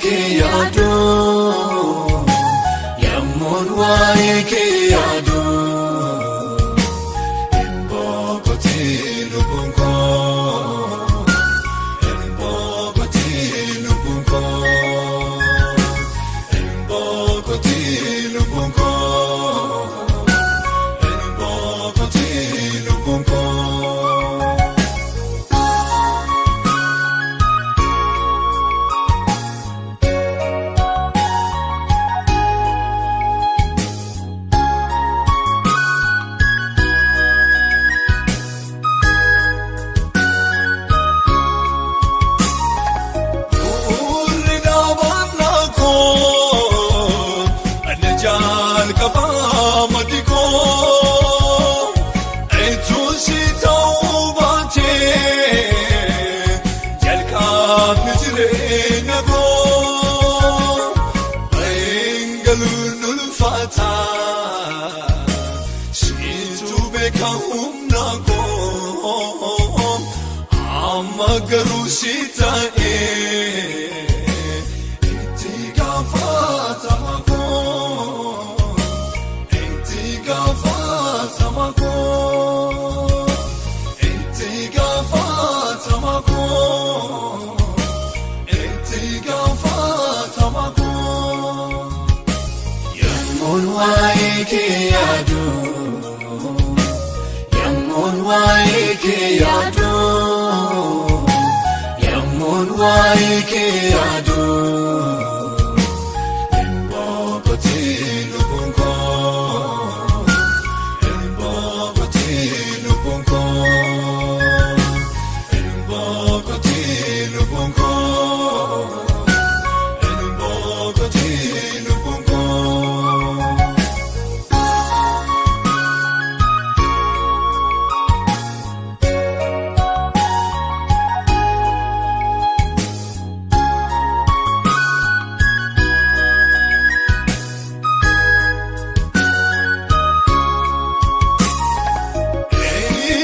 kee yaadu, yemmuun waa'ee kee yaadu, hin boqotiin lubbuun koo, hin boqotiin lubbuun koo, hin boqotiin lubbuun koo, hin boqotiin lubbuun koo. Urri dhaabannaa koo, ani jalqabaa maddi koo, ejjuusi ta'uu baatee jalqabni jireenya koo, bahingaluun ulfaata, siitu beeka humna koo, amma garuu si ta'ee itti gaafatama koo, itti gaafatama koo, itti gaafatama koo, itti gaafatama koo. Yemmuun waa'ee kee yaadu, yemmuun waa'ee kee yaadu, yemmuun waa'ee kee yaadu, hin boqotiin lubbuun koo, hin boqotiin lubbuun koo, hin boqotiin lubbuun koo, hin boqotiin lubbuun koo.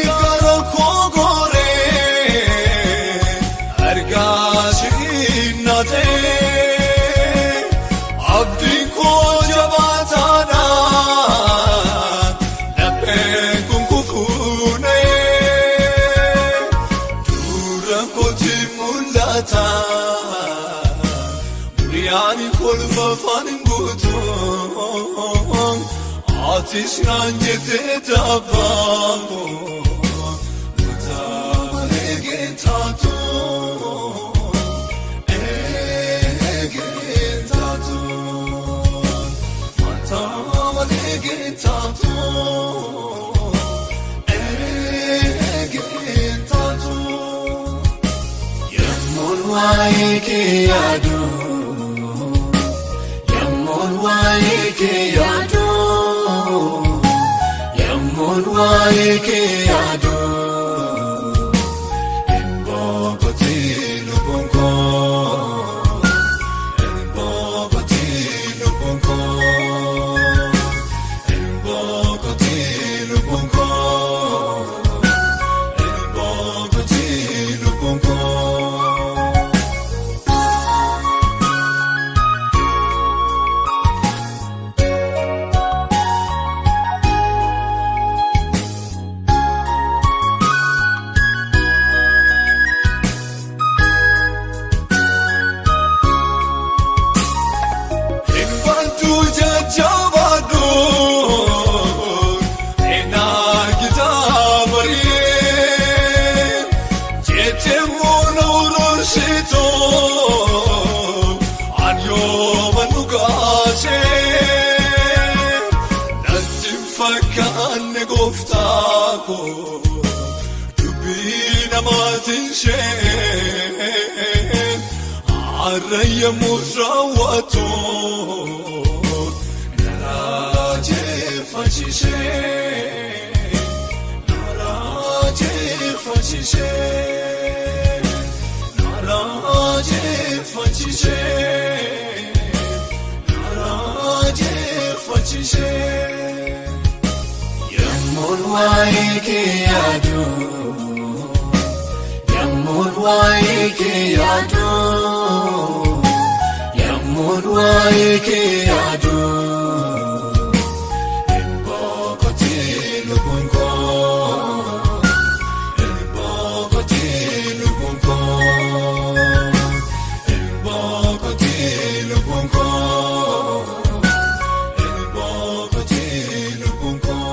Gara koo goree argaa shinnatee, abdiin koo jabaataadha, lapheen kun kufuunee dura kooti mul'ata, guyyaan kolfa afaan guutuu, atis naan jettee tabbaan koo mataa eegentaatu, eegentaatu, mataa eegentaatu, eegentaatu. Yemmuun waa'ee kee yaadu, yemmuun waa'ee kee yaadu, yemmuun waa'ee kee yaadu, hin boqotiin lubbuun koo, hin boqotiin lubbuun koo, hin boqotiin lubbuun koo, hin boqotiin lubbuun koo. Hin baddu jajjabaadhu, hin argita barii, jettee muuna urursitu, ani yooma dhugaasee, natti hin fakkaanne gooftaa koo, dubbii namaatiin ishee. Har'a yemmuu raawwatu na raajeffachiisee, na raajeffachiisee, na raajeffachiisee, na raajeffachiisee. Yemmuun waa'ee kee yaadu, yemmuun waa'ee kee yaadu. Yommuun waa'ee kee yaadu hin boqotiin lubbuun koo, hin boqotiin lubbuun koo, hin boqotiin lubbuun koo, hin boqotiin lubbuun koo.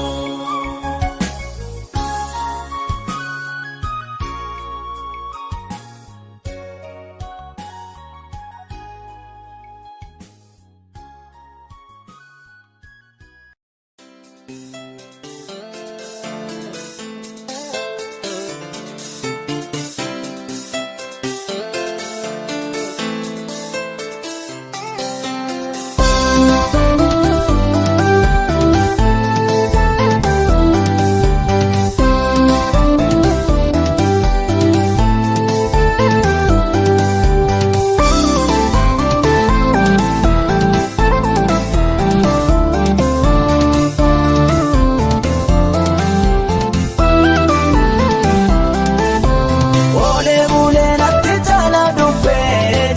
Oolee bulee natti jaalaa dhufe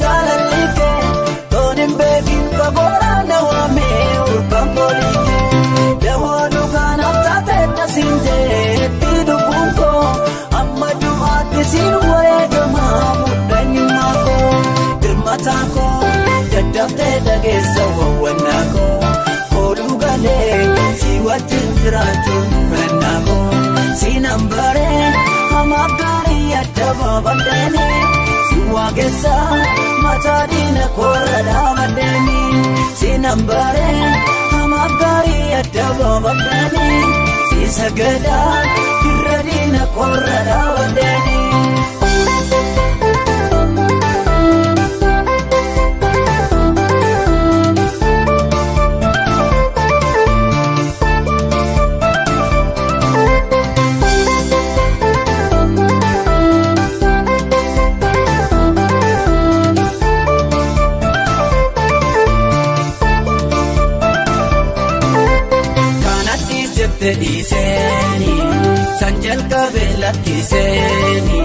jaalalli kee tooni beekin fagoodhaan na waamee urgaan foolii kee dawoo dhugaan taatee tasiin jeetti lubbuun koo amma du'aatti siin wareegamaa mudhanyummaa koo dirmataa koo daddaftee dhageessa wawwannaa koo kooluu galee si wajjin jiraachuu filannaa koo siinaan baree hamaaf gaarii adda baafadheeni si waaqessa mataa diina koorra dhaabadheeni siinaan baree hamaaf gaarii adda baafadheeni si sagadaa dirra diina koorra dhaabadheeni. Kanattis jette dhiiseeni san jalqabe lakkiseeni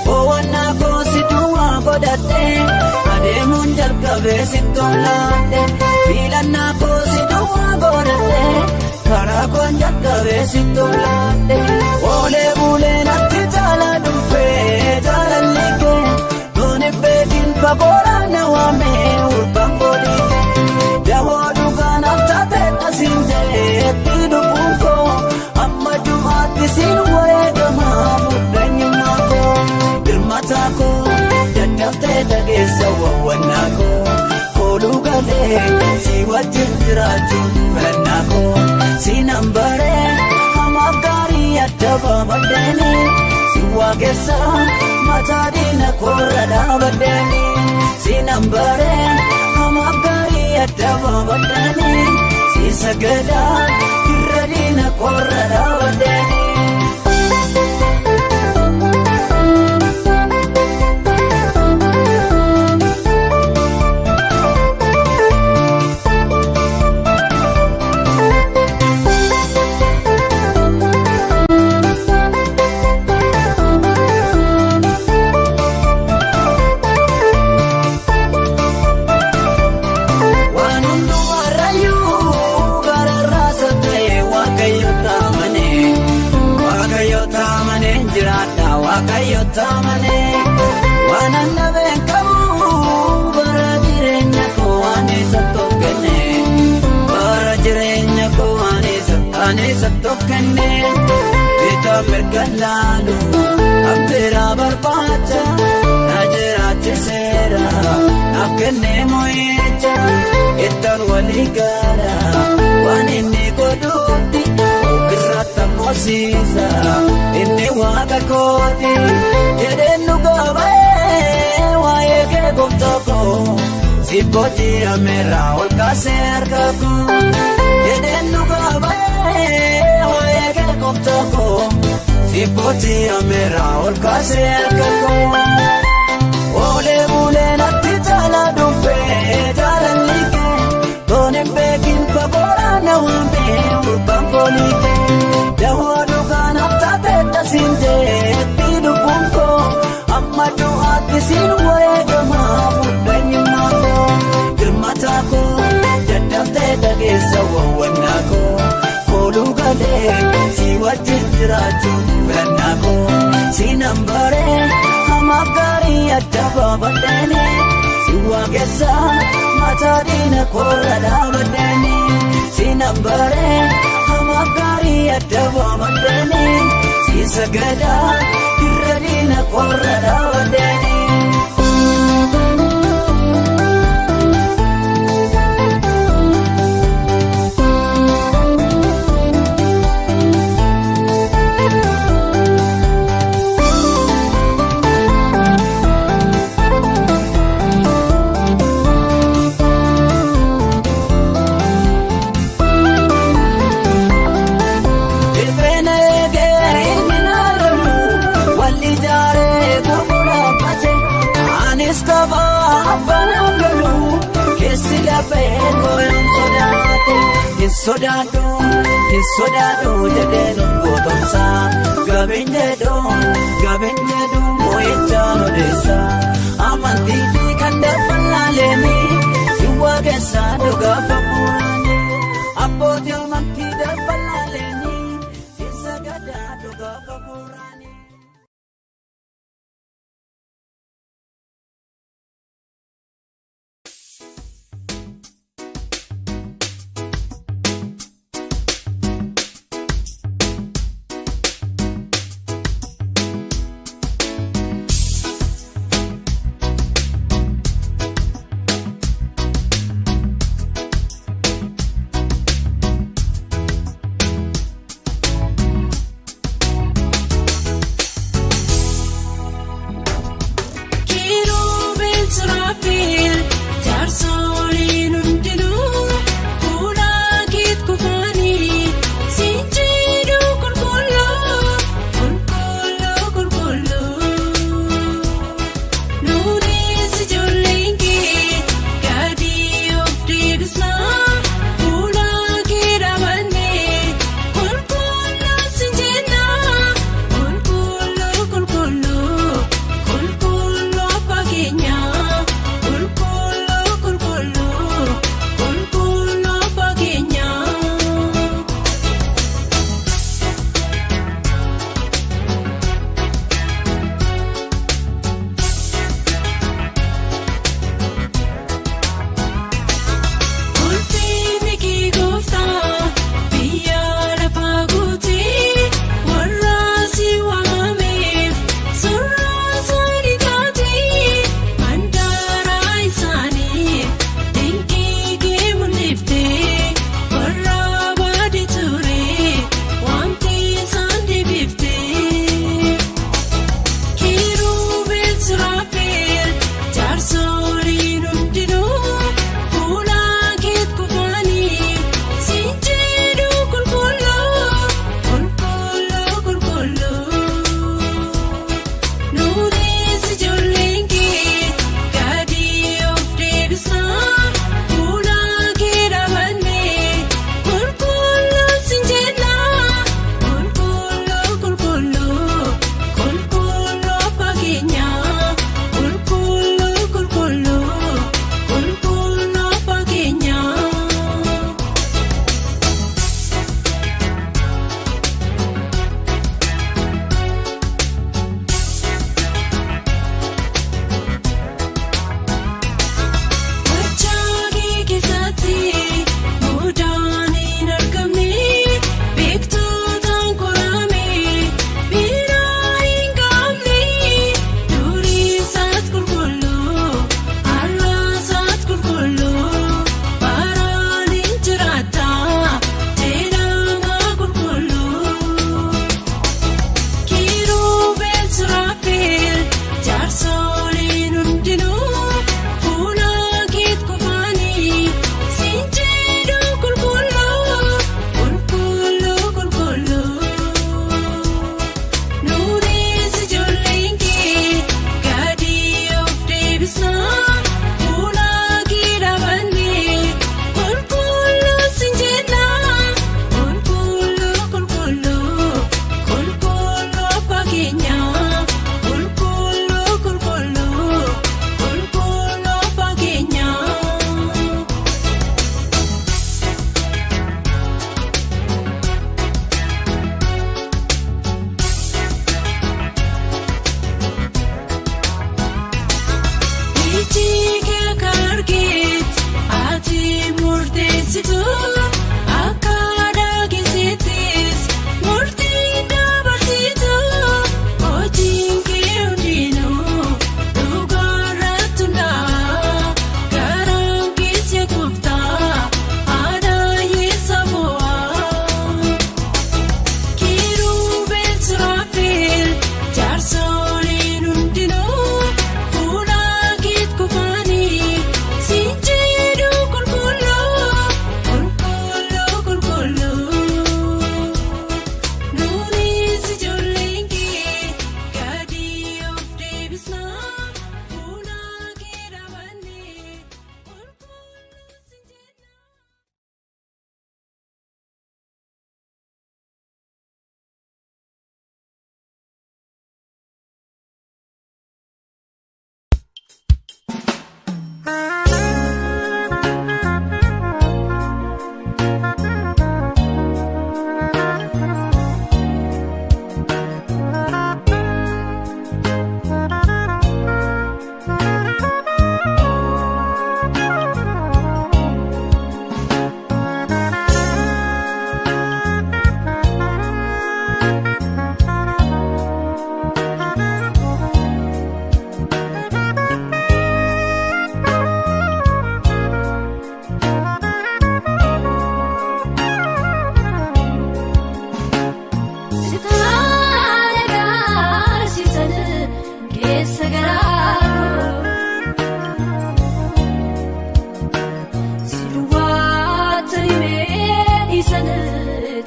ho'annaa koosi duwwaa godhadhe adeemuun jalqabe si tolaadhe fiilannaa koosi duwwaa godhadhe karaa koon jalqabe si tolaadhe oolee bulee natti jaalaa dhufe jaalalli kee dooni beekin fagoodhaan na waamee urgaan foolii kee dawoo dhugaan taatee tasiin jeetti lubbuun koo amma du'aatti siin wareegamaa mudhanyummaa koo dirmataa koo daddaftee dhageessa wawwannaa koo kooluu galee si wajjin jiraachuu filannaa koo siinaan baree hamaaf gaarii adda baafadheeni si waaqessa mataa diina koorra dhaabadheeni siinaan baree hamaaf gaarii adda baafadheeni si sagadaa dirra diina koorra dhaabadheeni. Waan hundumarrayyuu gararraasa ta'e waaqayyo taamane waaqayyo taamane jiraadha waaqayyo taamane waan annabeen qabu bara jireenya koo waan isa tokkenne bara jireenya koo waan isa waan isa tokkenne bitaa mirga laalu abbiraa barbaacha na jiraachiseera naaf kennee mo'icha ittaan walii gaara waan inni godhuutti ofirratti moosiisa inni waaqa kooti jedheen nu gaaba'ee waa'ee kee gooftaa koo si booji'ameera ol kaasee harka koo jedheen nu gaaba'ee waa'ee kee gooftaa koo si booji'ameera ol kaasee harka koo. Oolee bulee natti jaalaa dhufe jaalalli kee tooni beekin fagoodhaan na waamee urgaan foolii kee dawoo dhugaan taatee tasiin jeetti lubbuun koo amma du'aatti siin wareegamaa mudhanyummaa koo dirmata. Wannaa koo kooluu galee si wajjin jiraachuun filannaa koo si nambaree hamaaf gaarii adda baafadheeni si waaqessa mataa diina koorra dhaabadheeni si nambaree hamaaf gaarii adda baafadheeni si sagadaa irra diina koorra dhaabadheeni. Hin sodaadhu jedhee gootomsa gabeen jedhu moo'ichaa odeessa amantii fi kan darban laaleeni si waaqessa dhugaa fafuuraani abbootii amantii darban laaleeni si sagadaa dhugaa fafuuraani. Jaarsoliin hundinuu fuula keetti kufanii.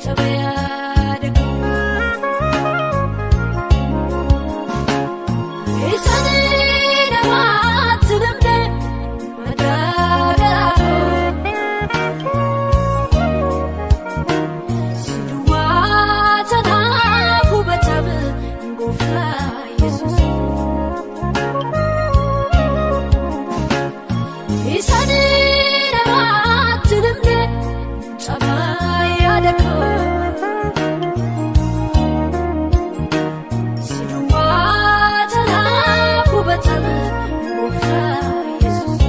caba yaada koo. Isaan namaatti namne madaa garaa koo. Siduwaa tanaaf hubatame gooftaa Yesuus. Isaan namaatti namne caba yaada koo. Siduwaa tanaaf hubatame gooftaa Yesuus.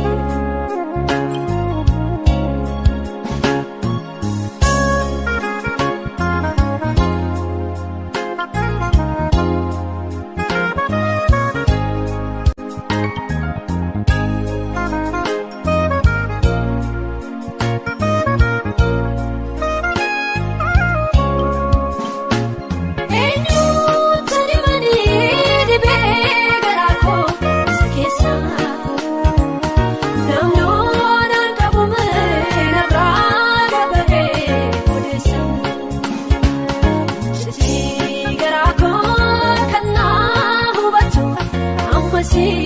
Eenyuutu dibanii dhibee garaa koo isa keessa? Namni qabu narraa gabaree odeessa. Citii garaa koo kan naa hubatu ammasii.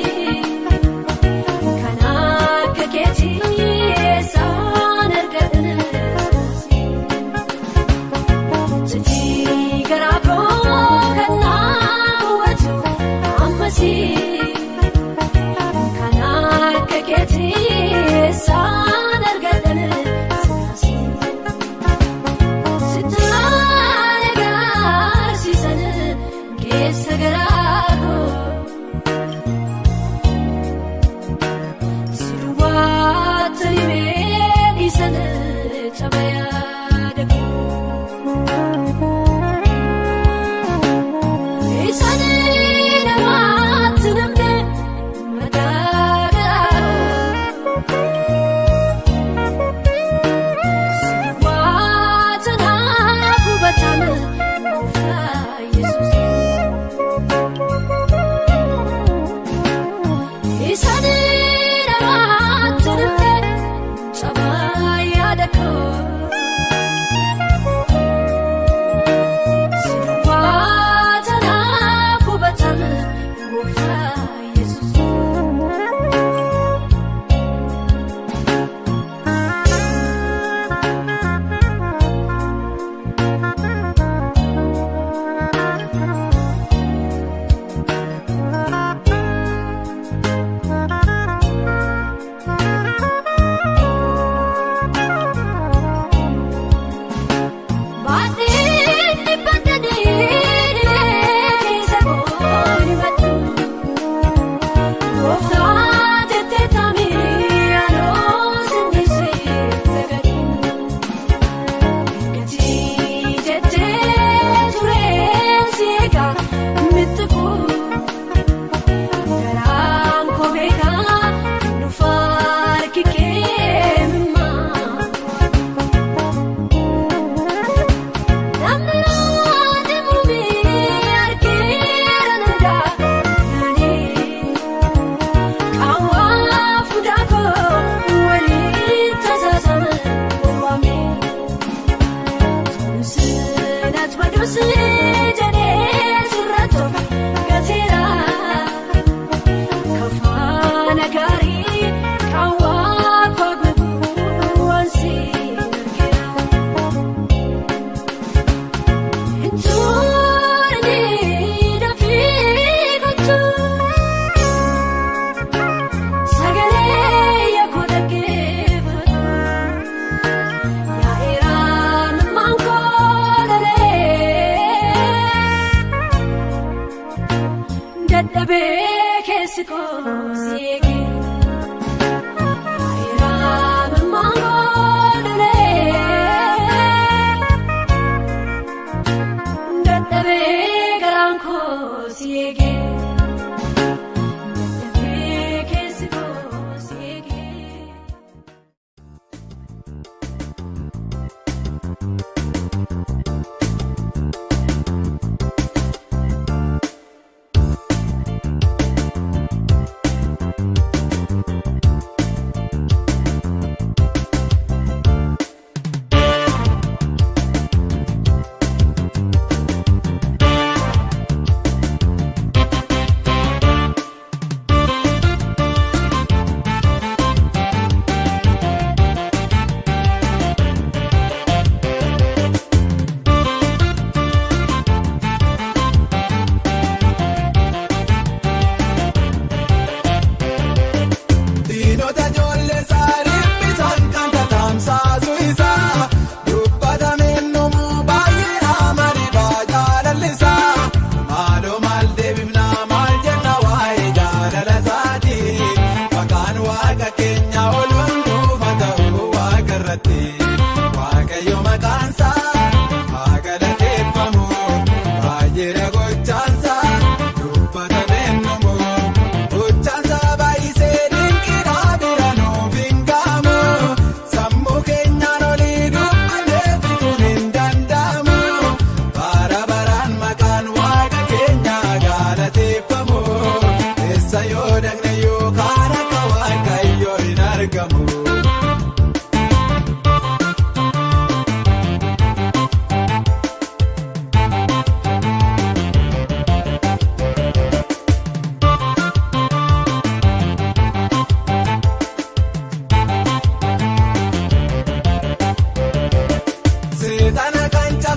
Kan akka keetii eessaan argatan? Citii garaa koo kan naa hubatu ammasii. Kan akka keetii eessaan argatan? Sitaan agarsiisan keessa garaa koo. Siduwaa talimee dhiisan caba yaada koo. Isaan namaatti namne madaa garaa koo. Siduwaa tanaaf hubatame gooftaa Yesuus. Isaan namaatti namne caba yaada koo.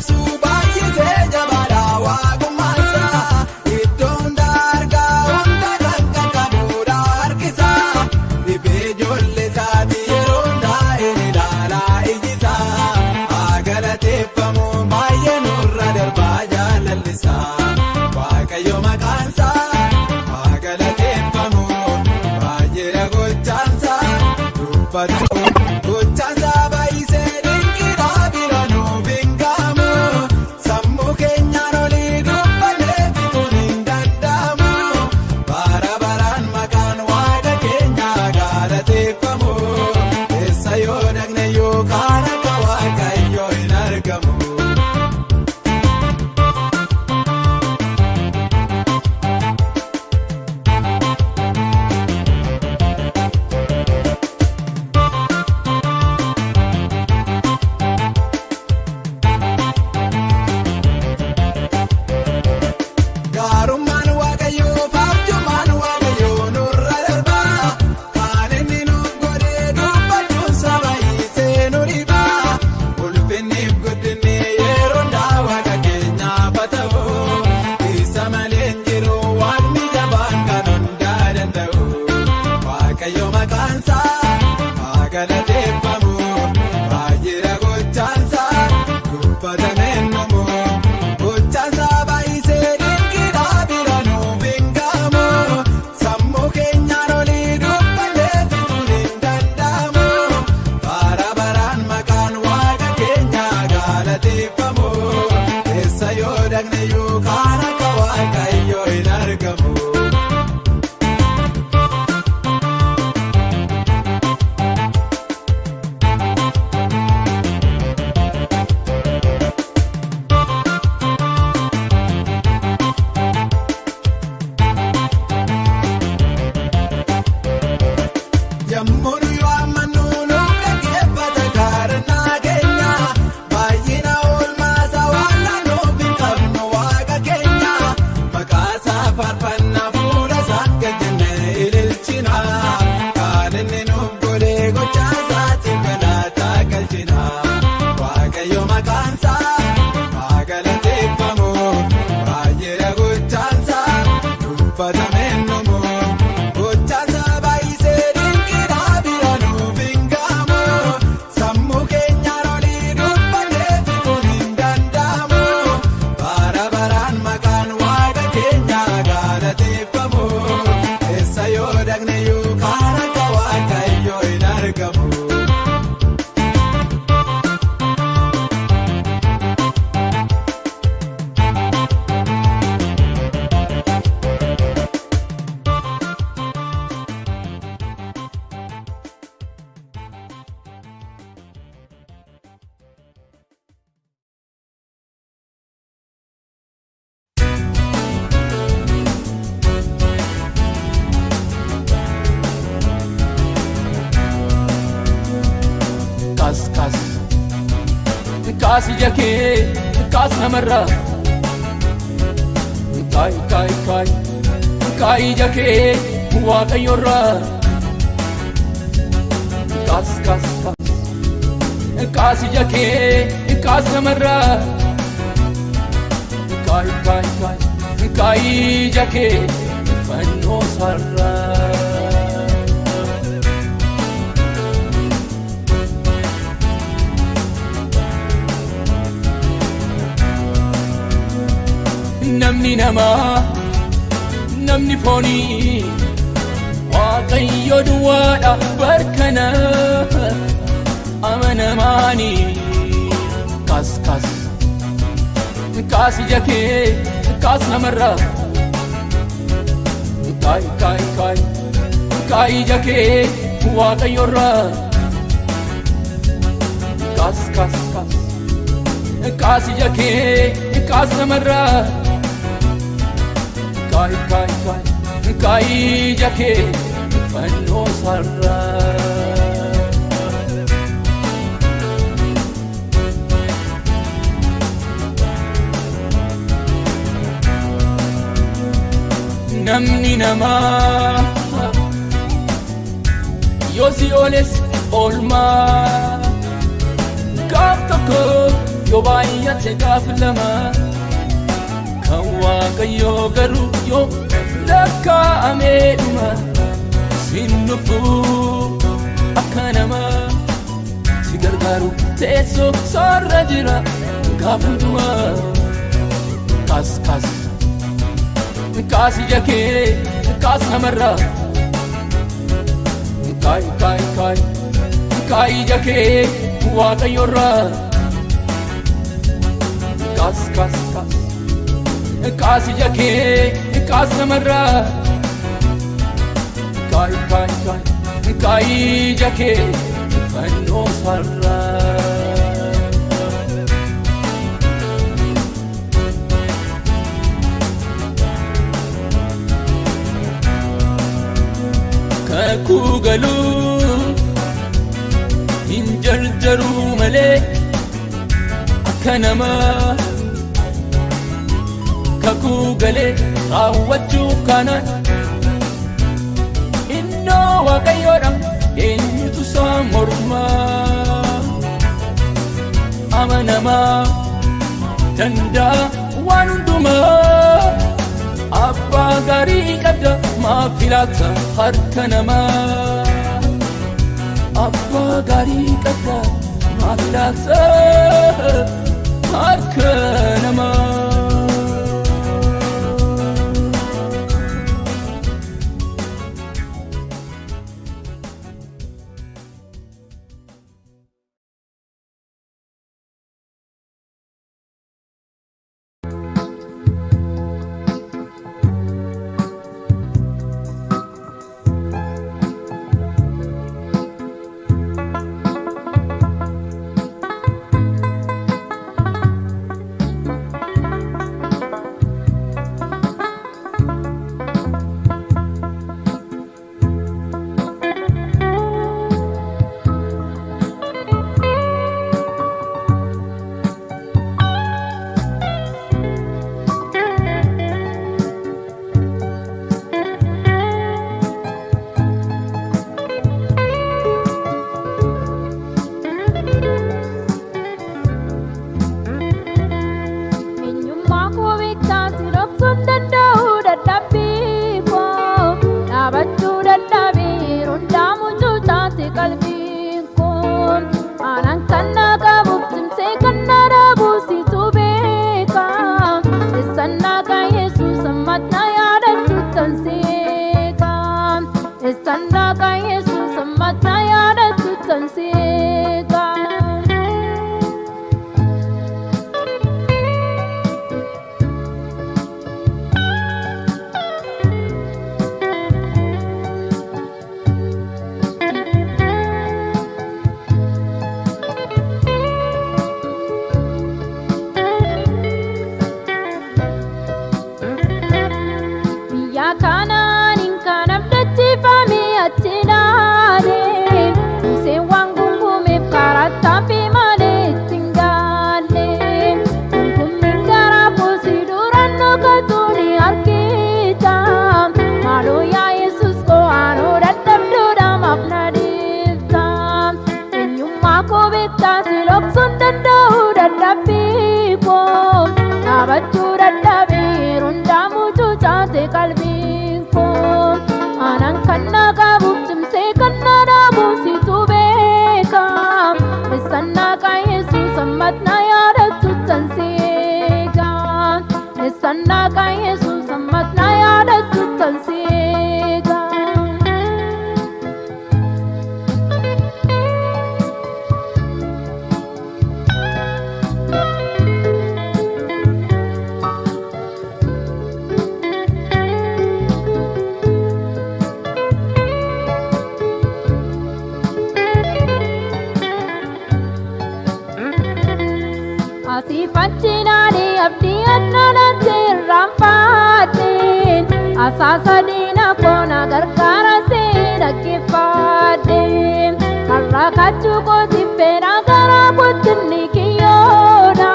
cabsu baay'isee jabaadha waaqummaansaa. Iddoo hunda argaa hunda kan qaqqabuudha harkisaa. Dhibee ijoollee isaati yeroo hundaa inni ilaalaa ijisaa. Haa galateeffamu baay'ee nurra darbaa jaalallisaa. Waaqayyo maqaansaa haa galateeffamu baay'eedha gochaansaa dubbatu. Gochaansaa baay'isee dinqiidhaa bira nuuf hin ga'amu. Sammuu keenyaan olii dubbannee fixuun hin danda'amu. Bara baraan maqaan waaqa keenyaa galateeffamu. Eessa yoo dhaqne yookaan akka waaqayyoo hin argamu. Gaarummaan waaqayyoo faarjummaan waaqayyoo nurra darbaa. Kan inni nuuf godhee dubbachuun saba hiisee nu dhibaa. Ulfinniif guddinni yeroo hundaa waaqa keenyaaf haa ta'u. Isa malee hin jiru waaqni jabaan kan hundaa danda'u. Waaqayyo maqaansaa haa galateeffamu. Baay'eedha gochaansaa dubbatamee hin dhumu. Gochaansaa baay'isee dinqiidhaa bira nuuf hin ga'amu. Sammuu keenyaan olii dubbannee fixuun hin danda'amu. Bara baraan maqaan waaqa keenyaa galateeffamu. Eessa yoo dhaqne yookaan akka waaqayyoo hin argamu. Yommuu nu yaammannu nuuf dhaggeeffata kadhannaa keenya. Baay'ina oolmaa isaa waan nuuf hin qabnu waaqa keenya. Maqaa isaa faarfannaa fuula isaa gad jennee ililchina. Kan inni nuuf godhe gochaa isaatiin galata galchina. Waaqayyo maqaan isaa haa galateeffamu. Baay'eedha gochaan isaa dubbatamee hin dhumu. Gochaan isaa baay'isee dinqiidhaa bira nuuf hin ga'amu. Sammuu keenyaan olii dubbannee fixuun hin danda'amu. Bara baraan maqaan waaqa keenyaa galateeffamu. Eessa yoo dhaqne yookaan akka waaqayyoo hin argamu. Kaas kaas kaas ija kee kaas namarraa kaayi kaayi kaayi kaayi ija kee waaqayyoorraa kaas kaas kaas kaas ija kee kaas namarraa kaayi kaayi kaayi kaayi ija kee fannoo sarraa. Namni namaa namni foonii waaqayyo duwwaadha barkana amanamaanii. Kaas kaas kaas ija kee kaas namarraa kaayi kaayi kaayi kaayi ija kee waaqayyoorraa kaas kaas kaas kaas ija kee kaas namarraa kaayi kaayi kaayi kaayi ija kee fannoo sarraa. Namni namaa yoo si ooles oolmaa gaaf tokko yoo baay'ee. Baay'ate gaaf lama kan Waaqayyoo garuu yoo lakkaa'amee dhuma sin lubbuu akka namaa si gargaaru teessoo soorra jira gaaf hundumaa. Kaas kaas kaas ija kee kaas namarraa kaayi kaayi kaayi kaayi ija kee Waaqayyoorraa. Kaas kaas kaas kaas ija kee kaas namarraa kaayi kaayi kaayi kaayi ija kee fannoo sarraa. Kakuu galuu hin jarjaruu malee akka namaa kakuu galee raawwachuuf kanaan innoo Waaqayyoodha eenyutu isaa mormaa amanamaa danda'a waan hundumaa abbaa gaarii qabda maaf filata harka namaa abbaa gaarii qabda maaf filata harka namaa. Eenyummaa koo beektaa si dhoksuun danda'u dadhabbii koo dhaabachuu dadhabee hundaa mucucaate qalbiin koo aanaan kan na qabuuf cimsee kan na dhaabu situ beeka eessannaa kan Yesuus ammatti yaadachuu tan seeka eessannaa kan Yesuus ammatti yaadachuu tan seeka. Biyya kanaan kan abdachiifame achi ilaale Museen waan gungumeef karaa taaffii malee ittiin gaalle Gungummiin karaa buusii duraan dhokatu ni argita Maaloo yaa Yesuus koo aanoo dadhabduudha maaf na dhiifta Eenyummaa koo beektaa si dhoksuun danda'u dadhabbii koo dhaabachuu dadhabee hundaa mucucaate qalbiin koo aanaan kan na qabuuf cimsee kan na dhaabu situ beeka eessannaa kan Yesuus ammatti na yaadachuu tan seeka eessannaa kan Yesuus ammatti na yaadachuu tan seeka. Asiif achi ilaalee abdii addanatti irraanfadheen asaasa diina koo na gargaara see dhaggeeffadheen karraa kachuu kootiif fedha garaa kootti ni kiyyoodha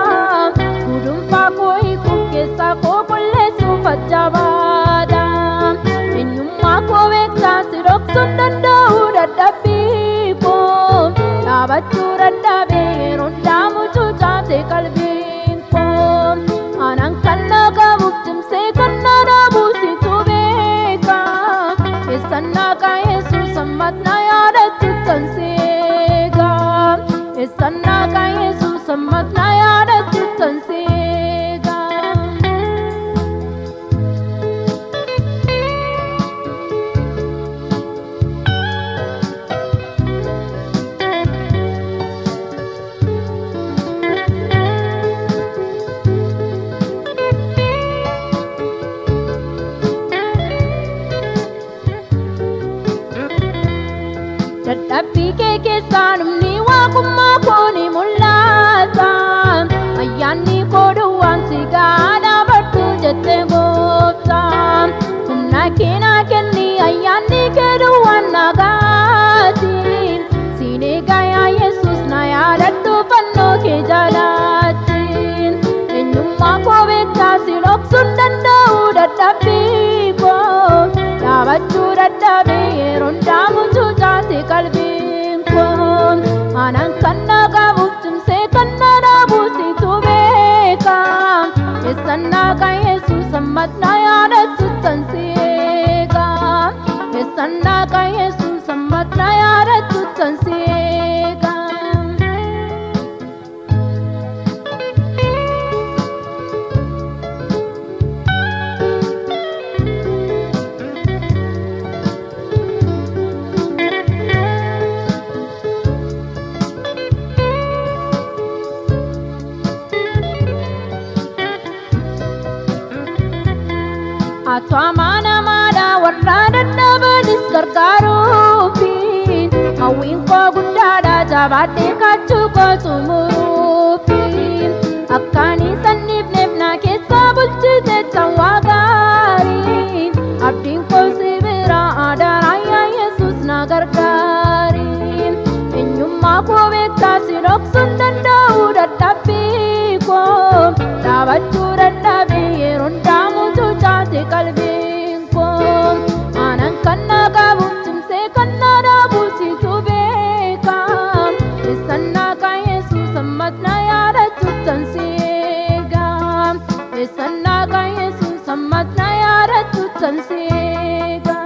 gudunfaa koo hiikuuf keessaa koo qulleessuuf ajjabaadha eenyummaa koo beektaa si dhoksuun danda'u dadhabbii koo dhaabachuu dadhabee yeroo hundaa mucucaate qalbii. Eessannaa kan Yesuus ammas na yaadatu tan seegaa. Dadhabbii kee keessaan humni waaqummaa koo ni mul'ata. Ayyaanni koo duwwaan si gaadha badhu jette gooftaa. Humna kee naa kenni ayyaanni kee duwwaan na gaati. Siin eegaa yaa Yesuus na yaadadhu fannoo kee jalaatti. Eenyummaa koo beektaa si dhoksuu hin danda'u dadhabbii koo. Dhaabachuu dadhabee yeroon daamutu jaate qalbiin koo. Anaan kan na qabuuf cimsee kan na dhaabu situ beeka. Eessannaa kan Yesuus ammas na yaadatu tan seeqa. Eessannaa kan Yesuus ammas na yaadatu tan seeqa. Atu amanamaadha warra dadhabanis gargaaruufi hawwiin koo guddaadha jabaadhee kaachuu koo xumuruufi akkaan isaan dhiifneef na keessa bulchite tan waa gaarii abdiin koo si bira adaraa yaa Yesuus na gargaari eenyummaa koo beektaa si dhoksuu hin danda'u dadhabbii koo dhaabachuu dadhabee yeroon daamutu jaate qalbiin koo aanan kan na qabu cimsee kan na dhaabu situ beeka eessannaa kan Yesuus ammas na yaadatu tan seega eessannaa kan Yesuus ammas na yaadatu tan seega.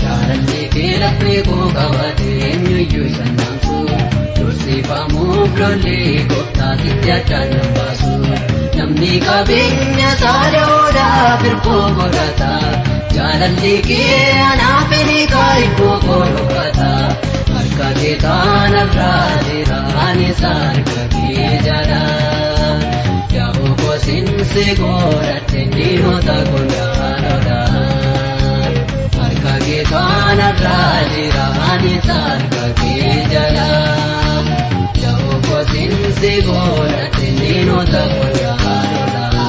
Jaalalli kee laphee koo qabate eenyuyyuu isa naamsu dursiifamuuf lolli gooftaatitti addaan nan baasu namni qabeenya isaa da'oodhaaf hirkoo godhata jaalalli kee anaaf ni iddoo koo dhokata harka kee taanarraa jira anis harka kee jala yaa'u kosinsi godhadhe diinota gondaanodha. Harka kee kanarraa jira anis harka kee jala. Yaa'u kosinsi godhadhe diinota gondaanodha.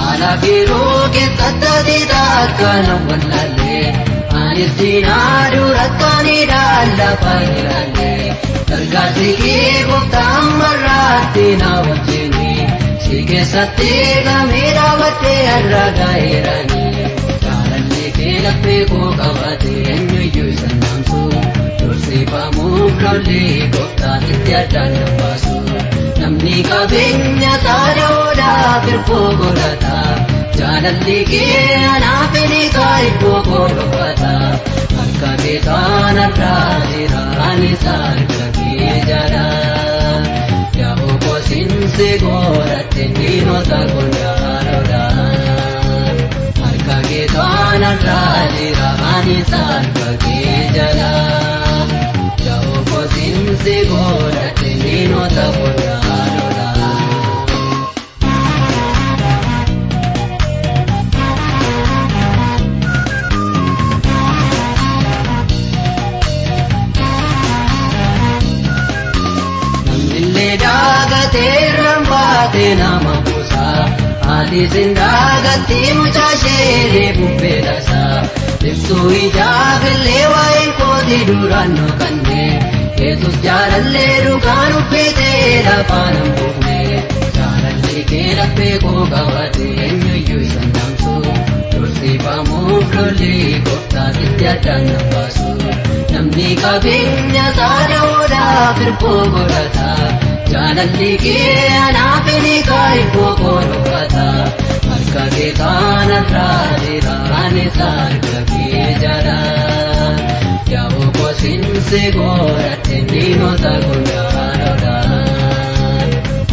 Alaafiruu keessatti taakka wallaalee anis diinaa durakkaanidha lafa ilaalee gargaarsi kee gooftaan marraatti na wajjini si keessatti gamee dhaabattee har'a gaa'eerani jaalalli kee laphee koo qabate eenyuyyuu isa naamsu dursiifamuuf lolli gooftaatitti addaan nan baasu namni qabeenya isaa da'oodhaaf hirkoo godhata jaalalli kee anaaf ni iddoo koo dhokata harka Harka kee taanarraa jira anis harka kee jala. Yaa'u kosinsi godhatte diinota gondaarudha. Harka kee taanarraa jira anis harka kee jala. Yaa'u kosinsi godhatte diinota gondaarudha. Namnillee daagatee rambaatee nama buusa. Haati sindaagatti mucaa ishee bubbee taasa. Ibsuu ijaafillee waa'een kooti duraan nooqanne. Yesus jaalallee dhugaan uffitee lafaan hin buufne. Jaalalli kee laphee koo qabate eenyuyyuu isa hin dhaamsu. Dursiifamuuf lolli gooftaatitti addaan na baasu. Namni qabeenya isaa da'oodhaaf hirkoo godhata. Jaalalli kee anaaf ni kaa'ibboo koo dhokata. Harka kee taanarraa jira anis harka kee jala. Yaa'u kosinsi godhatte diinota gondaarudha.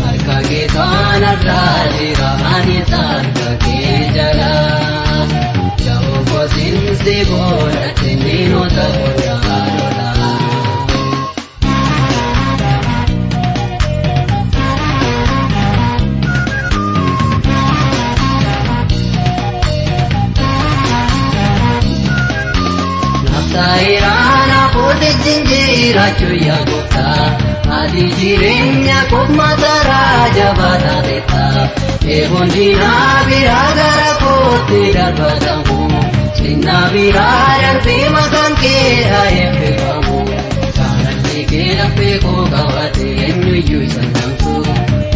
Harka kee taanarraa jira anis harka kee jala. Yaa'u kosinsi godhatte diinota gondaarudha. Naaftaayiraan hafuurri jiraachuu yaa gooftaa. Ati jireenya koof mataraa jabaa taateetta. Eeboon diinaa biraa gara kootti darbatamu. Sinnaa biraa darbee maqaan kee haa eebbifamu. Jaalalli kee laphee koo qabate eenyuyyuu isa hin dhaamsu.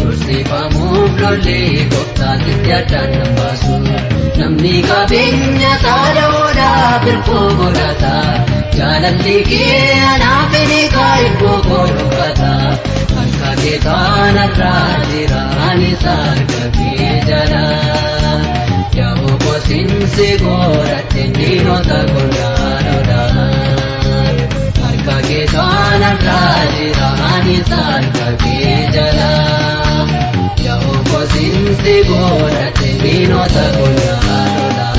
Dursiifamuuf lolli gooftaatitti addaan na baasu. Namni qabeenya isaa da'oodhaaf hirkoo godhata. Jaalalli kee anaaf ni kaa'ibboo koo dhokata. Harka kee taanarraa jira anis harka kee jala. Yaa'u kosinsi godhatte diinota gondaarudha. Harka kee taanarraa jira anis harka kee jala. Yaa'u kosinsi godhatte diinota gondaarudha.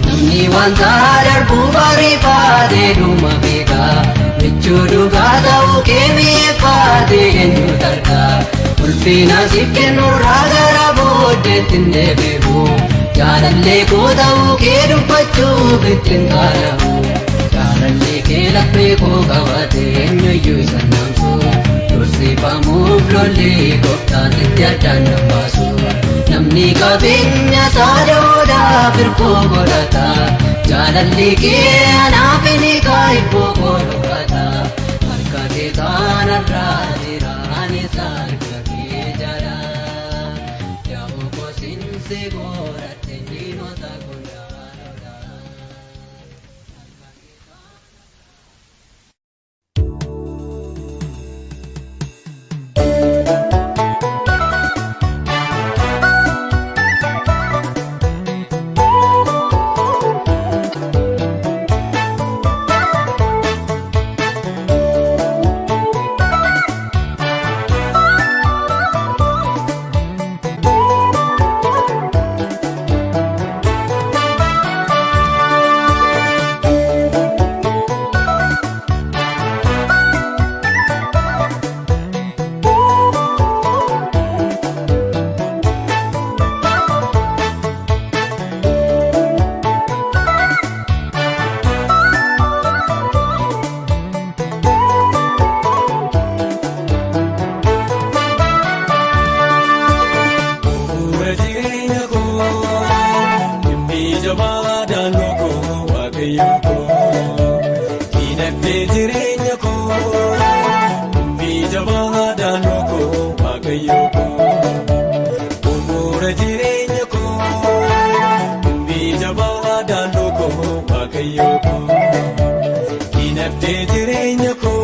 Namni wanta darbu bariifatee dhuma beeka. Michuu dhugaa ta'uu kee mi'eeffatee eenyu tarka. Ulfina siif kennurraa gara booddeetti hin deebi'u. Jaalallee koo ta'uu kee dubbachuuf ittiin qaana'u. Jaalallee kee laphee koo qabate eenyuyyuu isa hin dhaamsu. Dursiifamuuf lolli gooftaatitti addaan na baasu. Namni qabeenya isaa da'oodhaaf hirkoo godhata. Jaalalli kee anaaf ni kaa'ibboo koo dhokata. Harka kee taanarraa jira anis harka kee jala. Yaa'u kosinsi godhatte diinota gondaarudha. Bu'uura jireenya koo dhimmi jabaa daandoo koo waaqayyo koo dinagdee jireenya koo dhimmi jabaa daandoo koo waaqayyo koo bu'uura jireenya koo dhimmi jabaa daandoo koo waaqayyo koo dinagdee jireenya koo.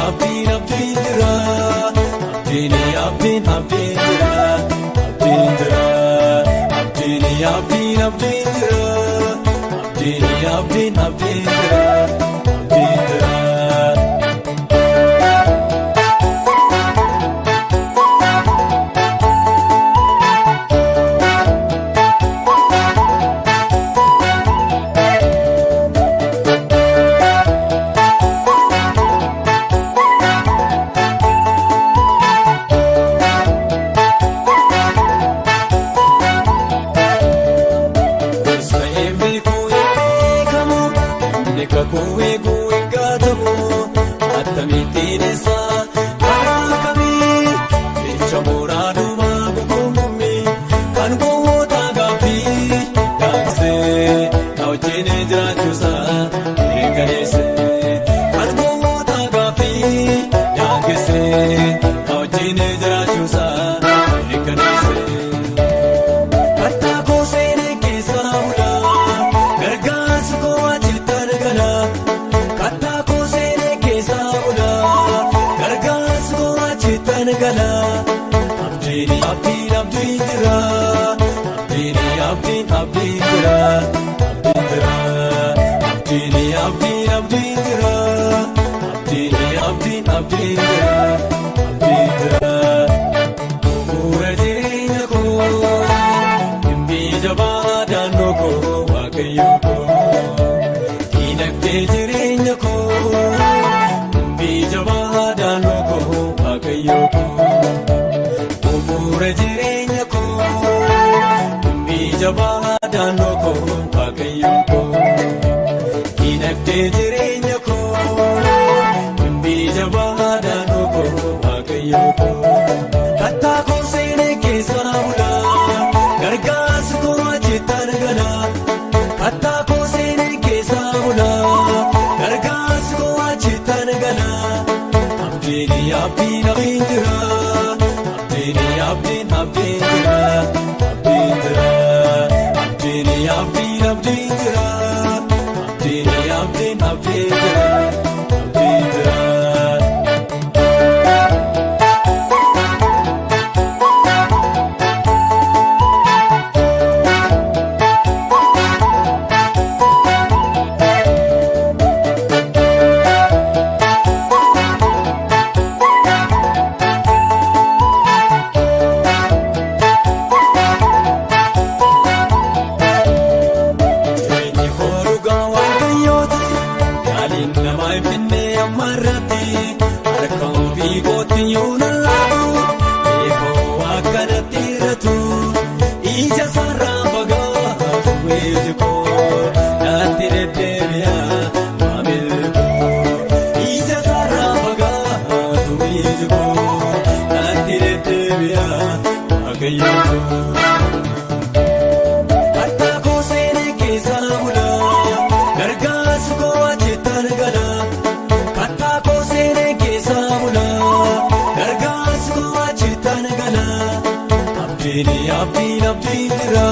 abdiin abdiin jira. Abdiin abdiin abdiin jira. Abdiin jira. Abdiin abdiin abdiin jira. Abdiin abdiin abdiin jira. Abdiin jira. Gosa beekuu hin beekamu, namni kakuu eeguu hin gaatamu. Akkamittiin isa karaa kamii, jecha mooraa duubaa guguummi, kan gowwoota gaaffii daaksee, na wajjin jiraachuusaa eegaleessee. Kan gowwoota gaaffii daaksee, na wajjin jiraachuusaa eegaleessee. Kattaa koo seenee keessa bulaa, gargaarsi koo achitti argala. Kattaa koo seenee keessa bulaa, gargaarsi koo achitti argala. Abdiin abdiin abdiin jira. Abdiin abdiin abdiin jira. Abdiin jira. Abdiin abdiin abdiin jira. Abdiin abdiin abdiin jira. Abdiin jira. Bu'uura jireenya koo, dhimmi jabaa daandoo koo, Waaqayyo koo. Dinagdee jireenya koo, dhimmi jabaa daandoo koo, Waaqayyo koo. Bu'uura jireenya koo, dhimmi jabaa daandoo koo, Waaqayyo koo. Dinagdee jireenya koo, dhimmi jabaa daandoo koo, Waaqayyo koo. Kattaa koo seenee keessa bulaa, gargaarsi koo achitti argala. Kattaa koo seenee keessa bulaa, gargaarsi koo achitti argala. Abdiin abdiin abdiin jira. Abdiin abdiin abdiin jira. Abdiin jira. Abdiin abdiin abdiin jira. Abdiin abdiin abdiin jira. Abdiin jira. Jireenyi koo dhugaa Waaqayyooti. Yaaliin namaa hin finne amma irratti. Harka ofii kootti yoo na laatu, eekoo akkanatti irratu. Ija sarara fagaatu iji koo, natti deddeebi'a maamilli koo. Ija sarara fagaatu iji koo, natti deddeebi'a Waaqayyo koo. Kattaa koo seenee keessa bulaa, gargaarsi koo achitti argala. Kattaa koo seenee keessa bulaa, gargaarsi koo achitti argala. Abdiin abdiin abdiin jira.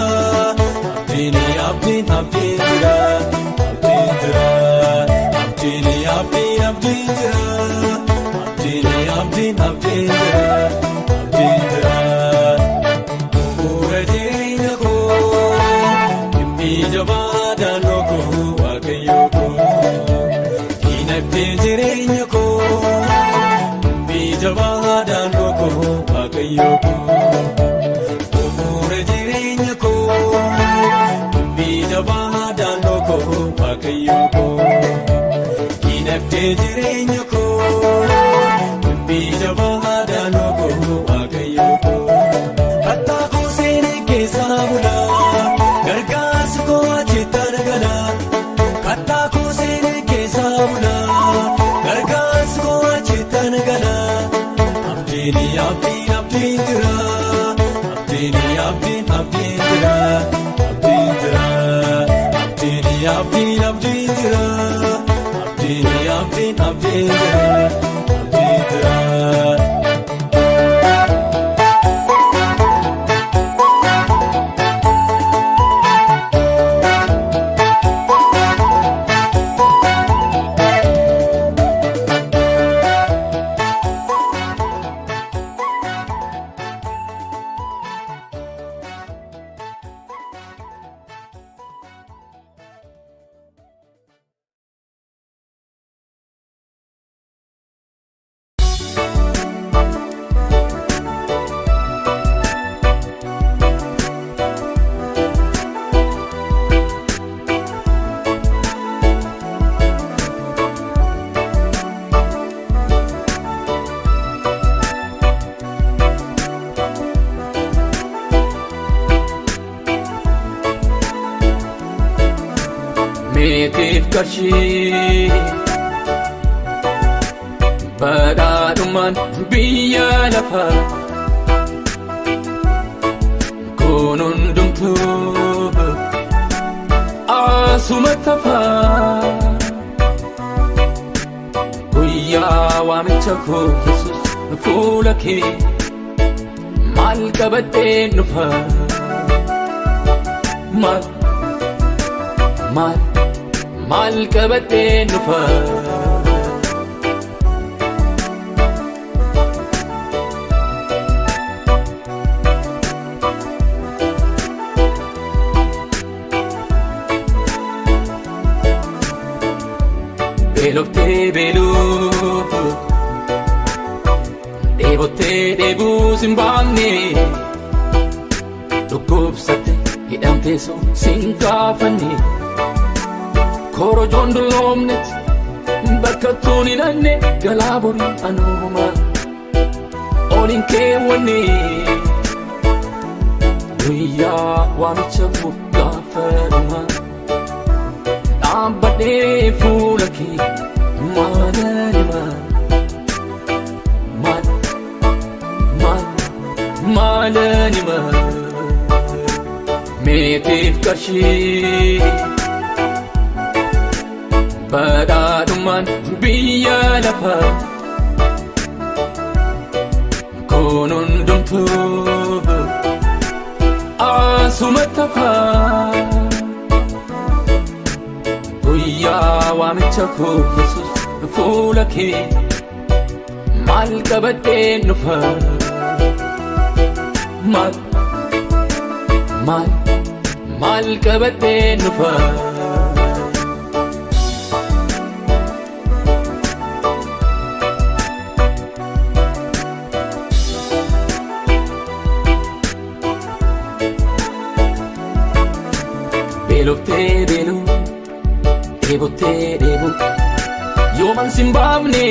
Abdiin abdiin abdiin jira. Abdiin jira. Abdiin abdiin abdiin jira. Abdiin abdiin abdiin jira. Abdiin jira. Bu'uura jireenya koo, dhimmi jabaa daandoo koo, Waaqayyo koo. Dinagdee jireenya koo, dhimmi jabaa daandoo koo, Waaqayyo koo. Bu'uura jireenya koo, dhimmi jabaa daandoo koo, Waaqayyo koo. Dinagdee jireenya koo, dhimmi jabaa daandoo koo, Waaqayyo koo. Kattaa koo seenee keessa bulaa, gargaarsi koo achitti argala. Kattaa koo seenee keessa bulaa, gargaarsi koo achitti argala. Abdiin abdiin abdiin jira. Abdiin abdiin abdiin jira. Abdiin jira. Abdiin abdiin abdiin jira. Abdiin abdiin abdiin jira. Abdiin jira. Meetiif qarshii badhaadhummaan biyya lafaa kun hundumtuu asumatti hafaa. Guyyaa waamicha koo Yesuus fuula kee maal qabadheen dhufa? Maal maal maal qabadheen dhufa? Beeloftee beeluu dheebottee dheebuu sin baafne, dhukkubsatte hidhamtee soo sin gaafanne, korojoon dulloomnetti bakka tuun hin hanne, galaa borii anuuma oliin keewwanne. Guyyaa waamicha koo gaafa dhumaa dhaabbadhee fuula kee maalan hima? Maal maal maalan hima? Meetiif qarshii badhaadhummaan biyya lafaa kun hundumtuu asumatti hafaa. Guyyaa waamicha koo Yesuus fuula kee maal qabadheen dhufa? Maal maal maal qabadheen dhufa? Beeloftee beeluu dheebottee dheebuu yooman sin baafne,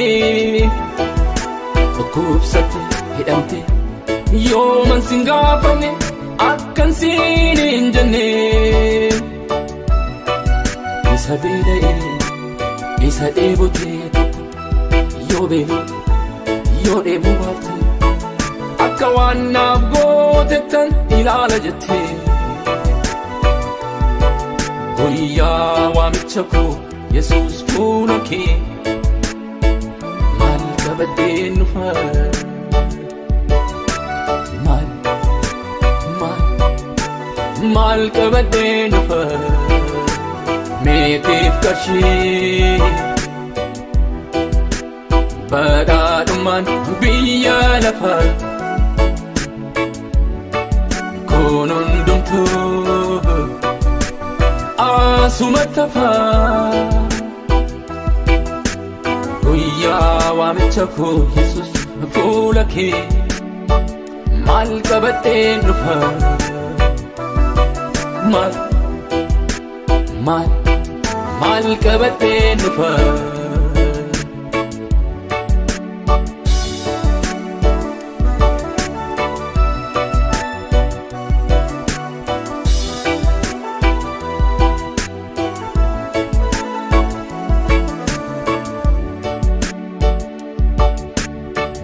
dhukkubsatte hidhamte yooman sin gaafanne, akkan siin hin jenne. Isa beela'ee isa dheebotee tokko yoo beelu yoo dheebuu baafte, akka waan naaf gootettan ilaala jettee. Guyyaa waamicha koo Yesuus fuula kee maal qabadheen dhufa? Maal maal maal qabadheen dhufa? Meetiif qarshii badhaadhummaan biyya lafaa kun hundumtuu asumatti hafaa. Guyyaa waamicha koo Yesuus fuula kee maal qabadheen dhufa? Maal maal maal qabadheen dhufa?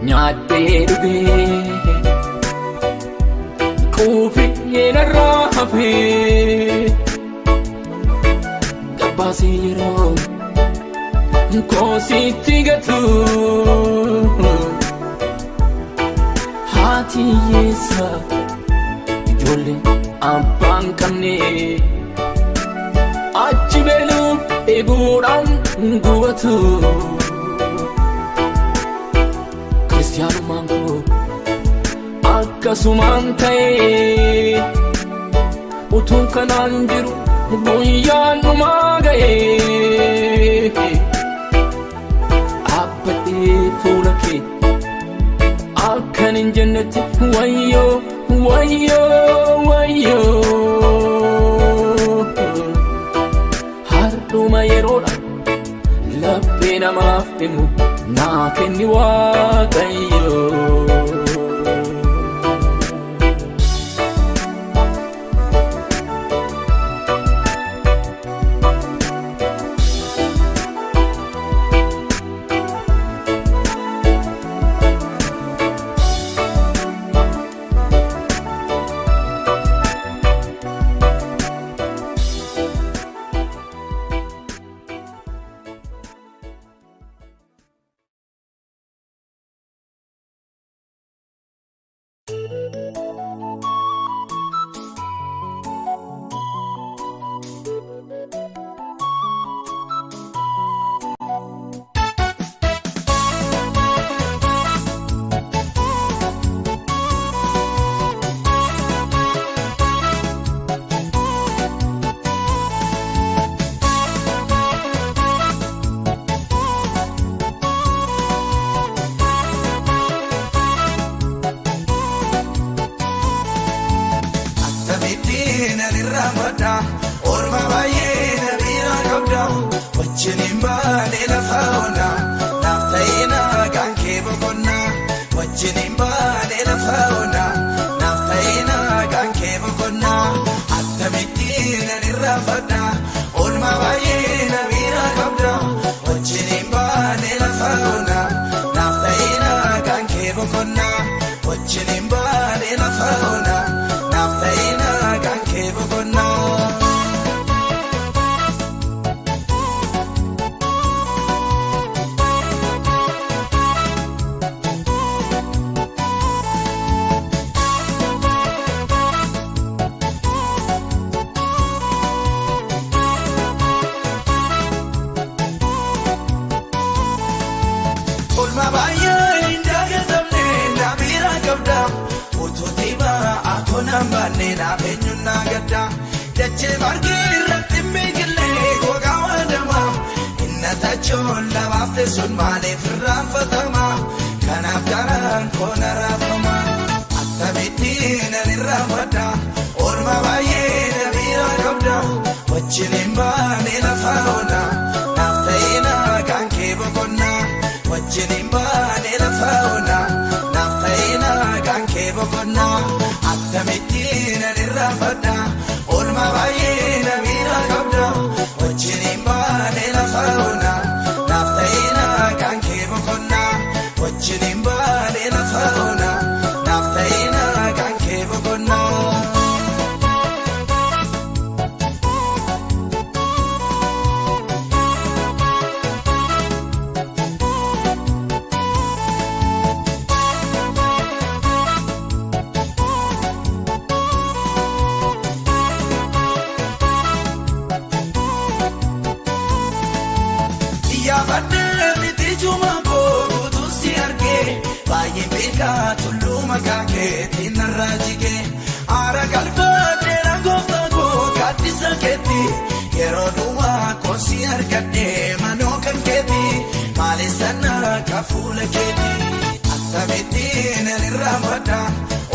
Nyaadhee dhugee quufee narraa hafee, gabbaasee yeroo koositti gatu, haati hiyyeessa ijoollee abbaan qabne achi beeluuf dheebuudhaan gubatu. Kiristiyaanummaan koo akkasumaan ta'ee, utuun kanaan jiru guyyaan dhumaa ga'ee, dhaabbadhee fuula kee akkan hin jennetti, wayyoo wayyoo wayyoo, hardhuma yeroodha laphee namaaf dhimmu naa kenni Waaqayyo. irraanfadha. Oolmaa baay'ee na bira qabda. Wajjin hin baane lafa ona. Naaf ta'ee nagaan kee boqonnaa. Wajjin hin baane lafa ona. Naaf ta'ee nagaan kee boqonnaa. Attamitti nan irraanfadha. Oolmaa baay'ee na bira qabda. Wajjin hin baane lafa ona. Naaf ta'ee nagaan kee boqonnaa. Wajjin hin baane lafa ona. Naaf ta'ee nagaan kee boqonnaa. Oolmaa baay'ee hin dagatamne na bira qabda. Utuu dhibaa akkoo baanne naaf eenyuun na gadda. Dachee margi irratti miigilee gogaa waadama. Inna tachoon lafaaf teessuun maaliif irraanfatama? Kanaaf garaan koo na raafama. Attamitti nan irraanfadha. Oolmaa baay'ee na bira qabda. Wajjin hin baane lafa ona. Naaf ta'ee nagaan kee boqonnaa. Wajjin hin baane lafa ona. Naaf ta'ee nagaan kee boqonnaa. Attamitti nan irraanfadha. Oolmaa baay'ee na bira qabda. Wajjin hin baane lafa ona. Naaf ta'ee nagaan kee boqonnaa. Wajjin hin baane lafa ona. Naaf ta'ee nagaan kee boqonnaa. Yaabadde miti juma koo guutuun si argee baay'een beekaa tulluu maqaa keetiin narraa jigee aara galfadhee gooftaa koo gaaddisa keetti yeroo duwwaa koo si argadhee manoo kan keetti maaliif sana ka fuula keetti attamitti nan irraanfadha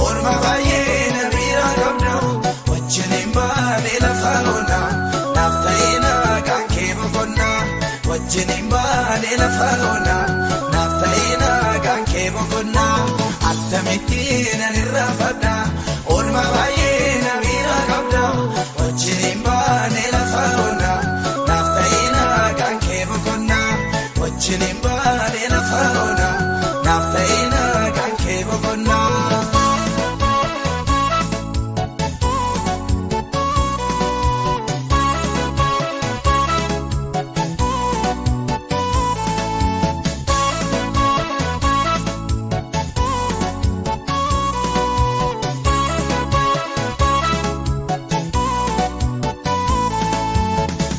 oolmaa baay'ee na bira qabda wajjin hin baane lafa ona naaf ta'ee nagaan kee boqonnaa. Wajjin hin baane lafa ona. Naaf ta'ee nagaan kee boqonnaa. Attamitti nan irraanfadha. Oolmaa baay'ee na bira qabda. Wajjin hin baane lafa ona. Naaf ta'ee nagaan kee boqonnaa. Wajjin hin baane lafa ona. Naaf ta'ee nagaan kee boqonnaa.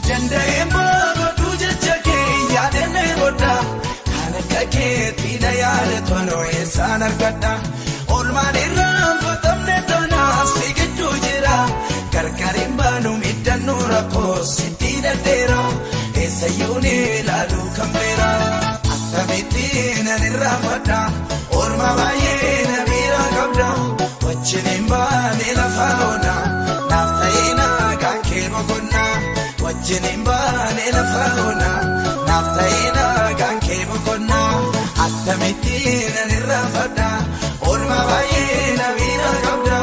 Danda'ee maaduu jecha kee yaadannee booda kan akka keetti na yaadatu eessaan argadha. Oolmaan irraanfatamne tanaaf si gidduu jira. Gargar hin baanu miidhannoo rakkoo sitti dadheera. Eessayyuu ni ilaalu kan beera. Attamitti nan irraanfadha. Oolmaa baay'ee na bira qabda. Wajjin hin baane lafa ona. Naaf ta'ee nagaan kee boqonnaa. Wajjin hin baane lafa ona. Naaf ta'ee nagaan kee boqonnaa. Attamitti nan irraanfadha. Oolmaa baay'ee na bira qabda.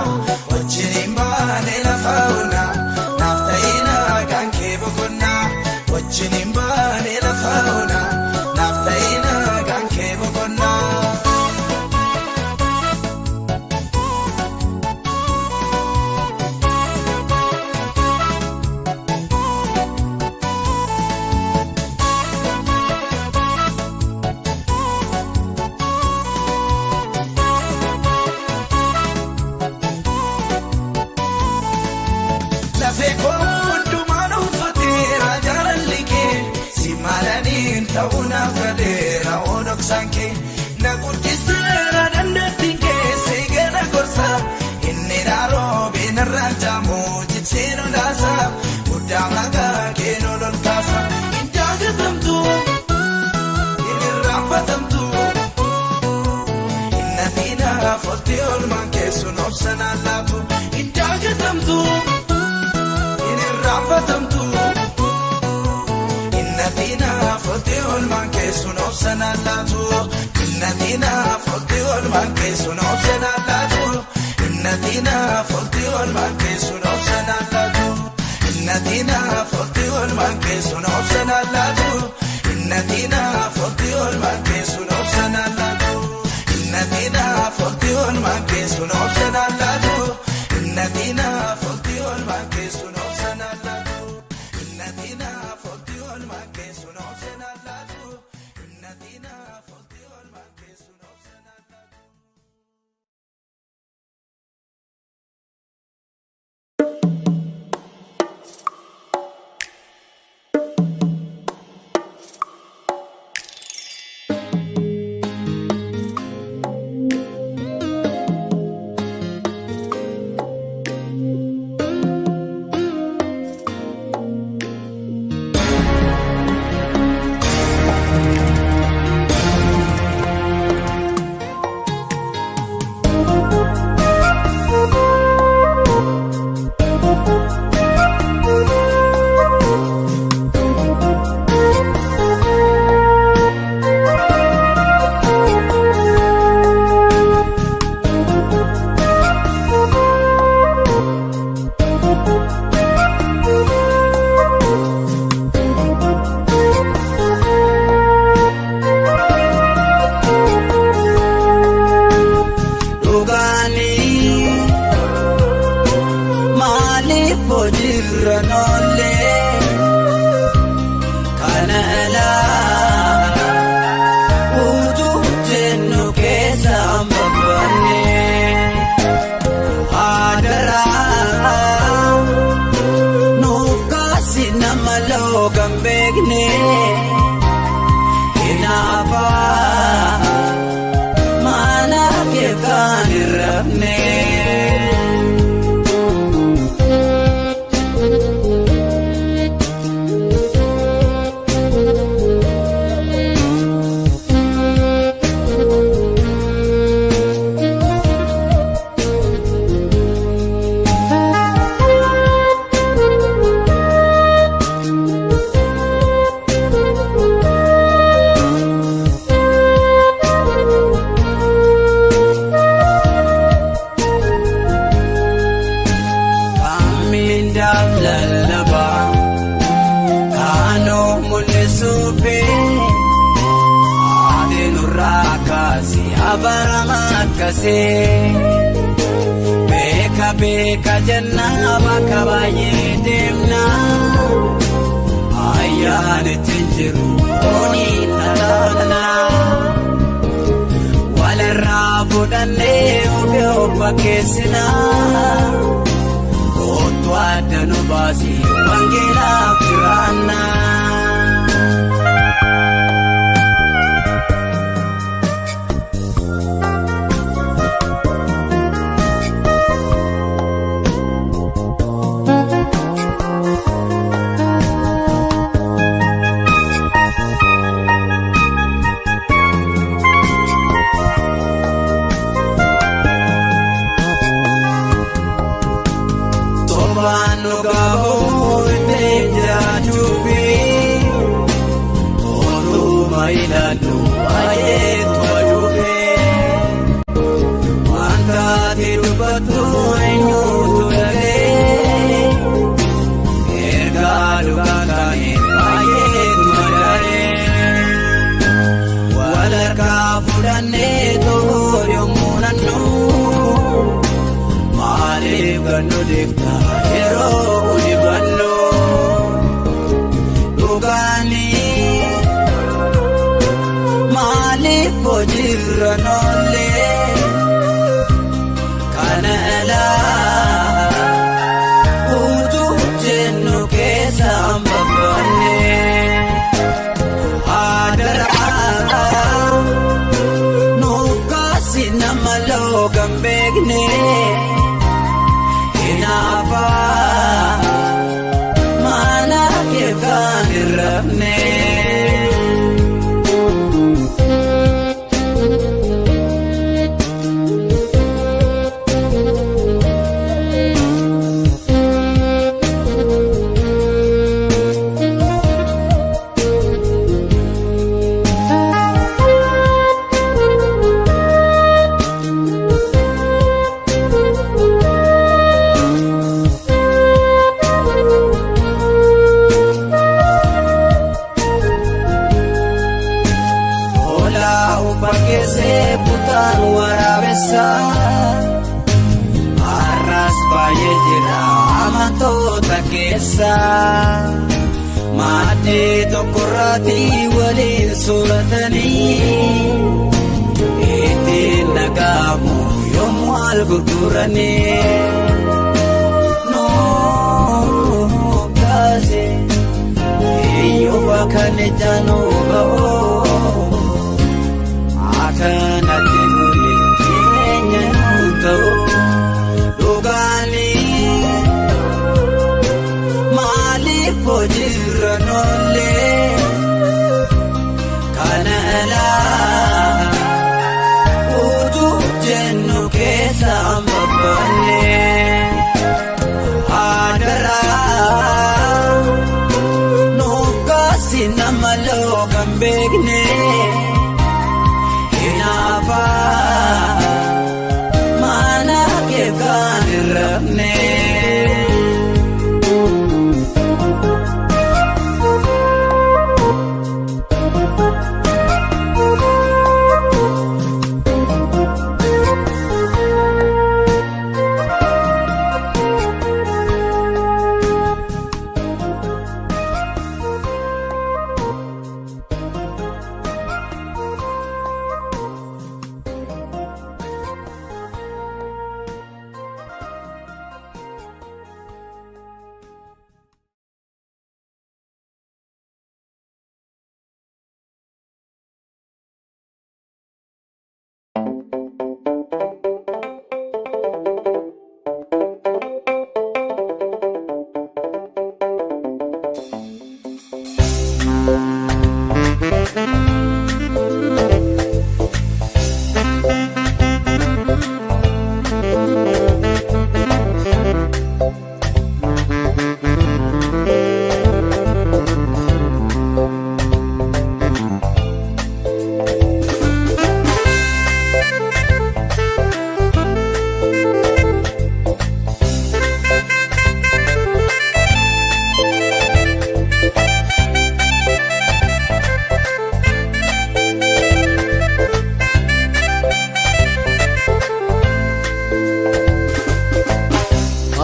Wajjin hin baane lafa ona. Naaf ta'ee nagaan kee boqonnaa. Wajjin hin baane lafa ona. Naaf ta'ee nagaan kee boqonnaa. Lafee koo hundumaan uffateera jaalalli kee si maalaniin ta'uu naaf galeera odoksaan kee na guddiseera dandeettiin kee si gana gorsa inni daaroo narraa jaamu jibsee lolaasa guddaa maqaa kee lolol kaasa hin daagatamtu hin irraanfatamtu. Inna folti olmaan keessuun obsanaan laatu hin daagatamtu. Olti oolmaan keessuun obsanaan laatu. Innatinaaf olti oolmaan keessuun obsanaan laatu. Innatinaaf olti oolmaan keessuun obsanaan laatu. Innatinaaf olti oolmaan keessuun obsanaan laatu. Innatinaaf olti oolmaan keessuun obsanaan laatu. Innatinaaf olti oolmaan keessuun obsanaan laatu. Innatinaaf olti oolmaan keessuun obsanaan laatu. Innatinaaf olti oolmaan keessuun obsanaan laatu. Innatinaaf olti oolmaan keessuun obsanaan laatu. Dhugaanii maaliif hojiirra noollee kana alaa utuu jennu keessa babbanne haadaraa nuuf kaasi nama loogan beekne hinaafaa. Mana keekaan irrafne. Kamindaaf lallabaa kaanoo mul'isuufi haati nurraa kaasee abarama akkasii beeka beeka jennaa bakka baay'ee deemnaa ayyaanichi hin jiru foonii dhalaanaa. Walirraa fudhannee ofii of fakkeessinaa. Kootu adda nu baasii wangeelaaf jiraannaa. Sobaan nu gaafuu ittiin jiraachuufi ooluma ilaallu baay'eetu aduufi wanta ati dubbattu eenyutu dhaga'e ergaa dhugaa kaane baay'eetu madaa'e wal harkaa fudhannee too yommuu nannu. Maaliif gannu deemta yeroo hujifannu dhugaanii maaliif hojiirra noollee kana alaa utuu jennu keessa babbanne haadaraa nuuf kaasi nama loogan beekne. Hinaafaa mana keekaan irrafne. Ilkaan waraabessaa har'as baay'ee jira amantoota keessa. Maaddii tokkorraatti waliin sooratanii ittiin dhaga'amu yommuu al gurguranii. Nuu kaase iyyuu kan ijaan ba'oo akkanatti kuni jireenya nuu ta'u dhugaanii. Maaliif hojiirra noollee kana alaa utuu jennu keessaan babbaanee haadaraa nuuf kaasi nama lookan beekne hinaafaa mana kee kan hin rafne.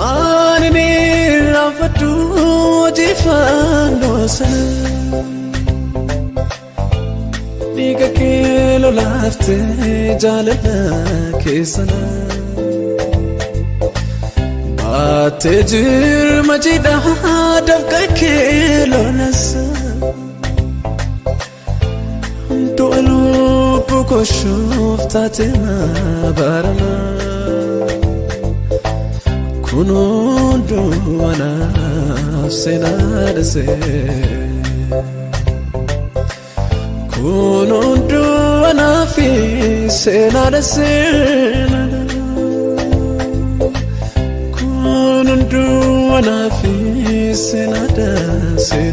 Ani irraanfadhu odeeffannoo sana dhiiga kee lolaaftee jaalala keessana baattee jirma jiidhaa dafqa kee lolasa du'a lubbuu koshuuf taate maabarama. Kun hunduu anaaf seenaa dhasee. Kun hunduu anaaf seenaa dhasee. Kun hunduu anaaf seenaa dhasee.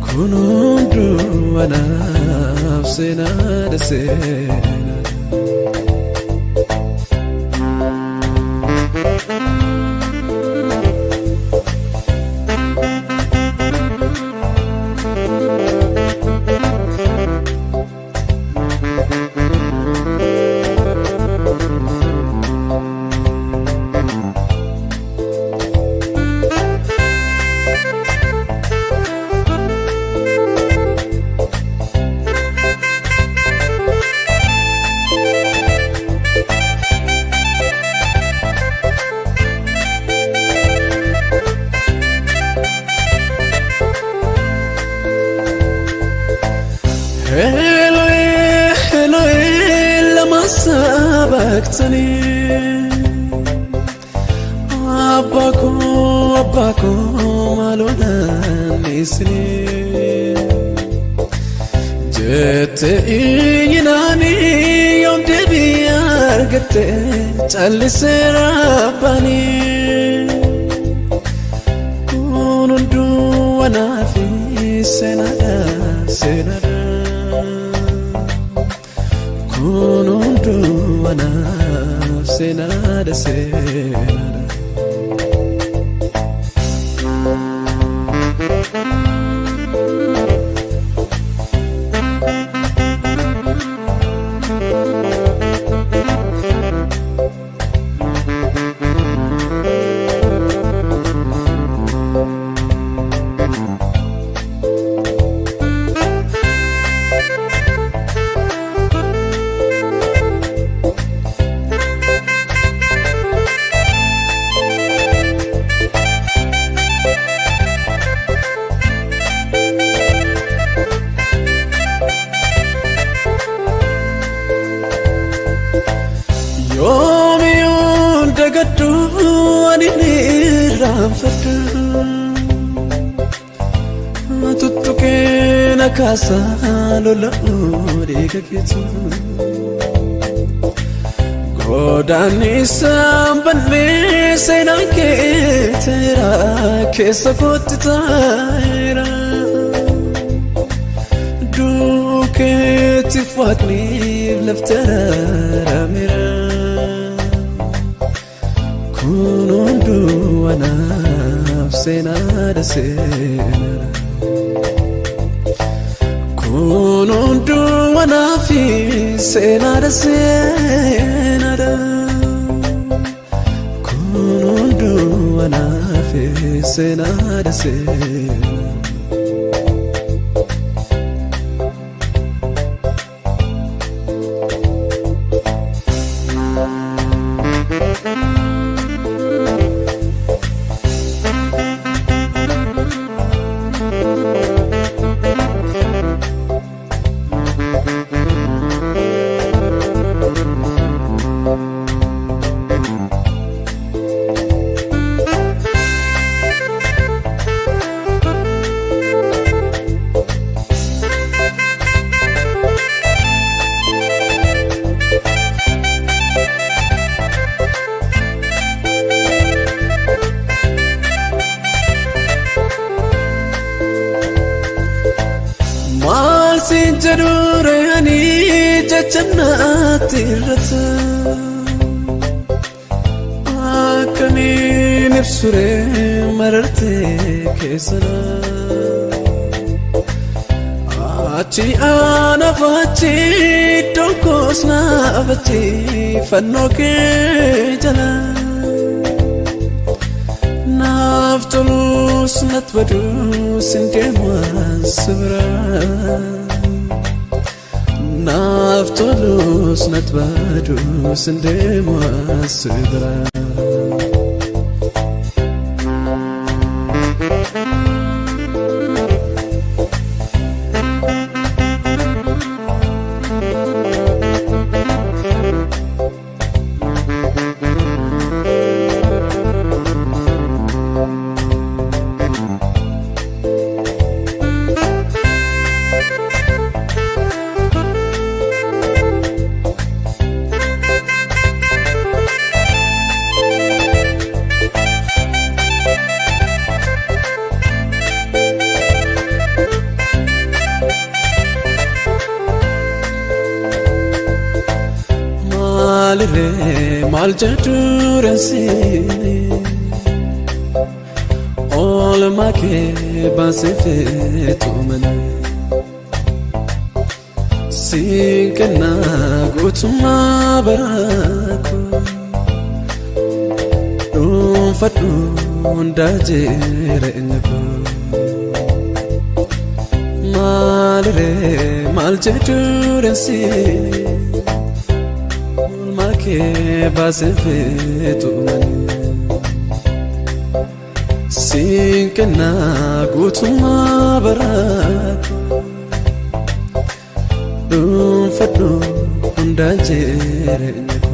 Kun hunduu anaaf seenaa dhasee. Elohe, Elohe, lama sabaqtanii Abbaa koo, abbaa koo, maaloo naannisinii Jette iyyinaanii yoom deebii argatte callisee rabbaanii Kun hunduu anaaf seenaadha, seenaadha. Kun hunduu anaaf seenaadha, seenaadha. Ani irraanfadhu tuttuqee na kaasaa lola'uu dhiiga keetu. Godaannisaan bannee seenaan keeteera keessa kootti taa'eera. Duukeetti waaqniif laftararameera. Kun hunduu anaaf seenaadha seenaadha. Kun hunduu anaaf seenaadha seenaadha. Kun hunduu anaaf seenaadha seenaadha. Maal siin jedhu re'anii jecha naatti irrata. Akkamiin ibsu ree marartee keessana. Achi anaaf achi iddoon koos naaf achi fannoo kee jala. Naaf tolus nat badus hin deeman si bira. Naaf tolus nat badus hin deeman si bira. Maalirree maal jedhuudhaan siini oolmaa kee baasee feetu malee siin kennaa guutummaa baraako dhuunfadhu hundaa jireenya koo. Maalirree maal jedhuudhaan siini oolmaa kee baasee feetu malee siin kennaa guutummaa baraako dhuunfadhu hundaa jireenya koo.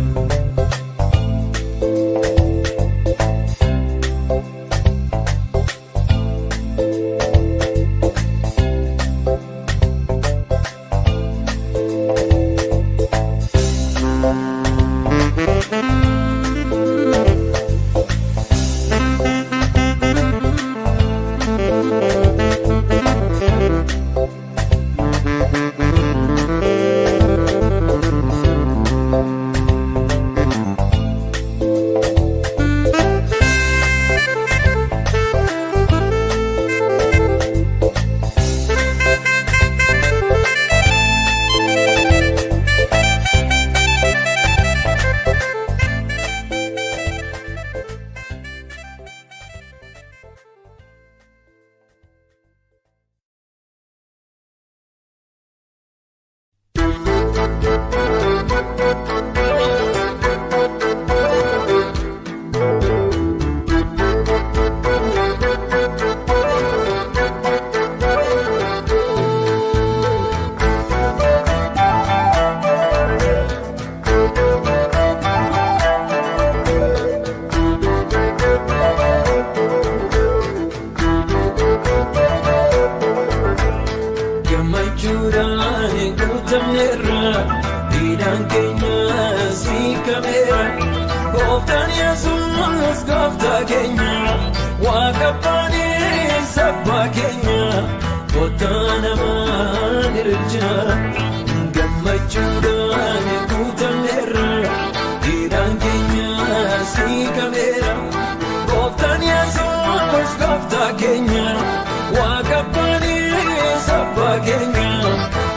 guutamneerra, hidhaan keenya siikameera. Gooftaan Yesuus gooftaa keenya, Waaqa abbaanis abbaa keenya, kottaa namaan ililchina. Gammachuudhaan guutamneerra, hidhaan keenya siikameera. Gooftaan Yesuus gooftaa keenya, Waaqa abbaanis abbaa keenya,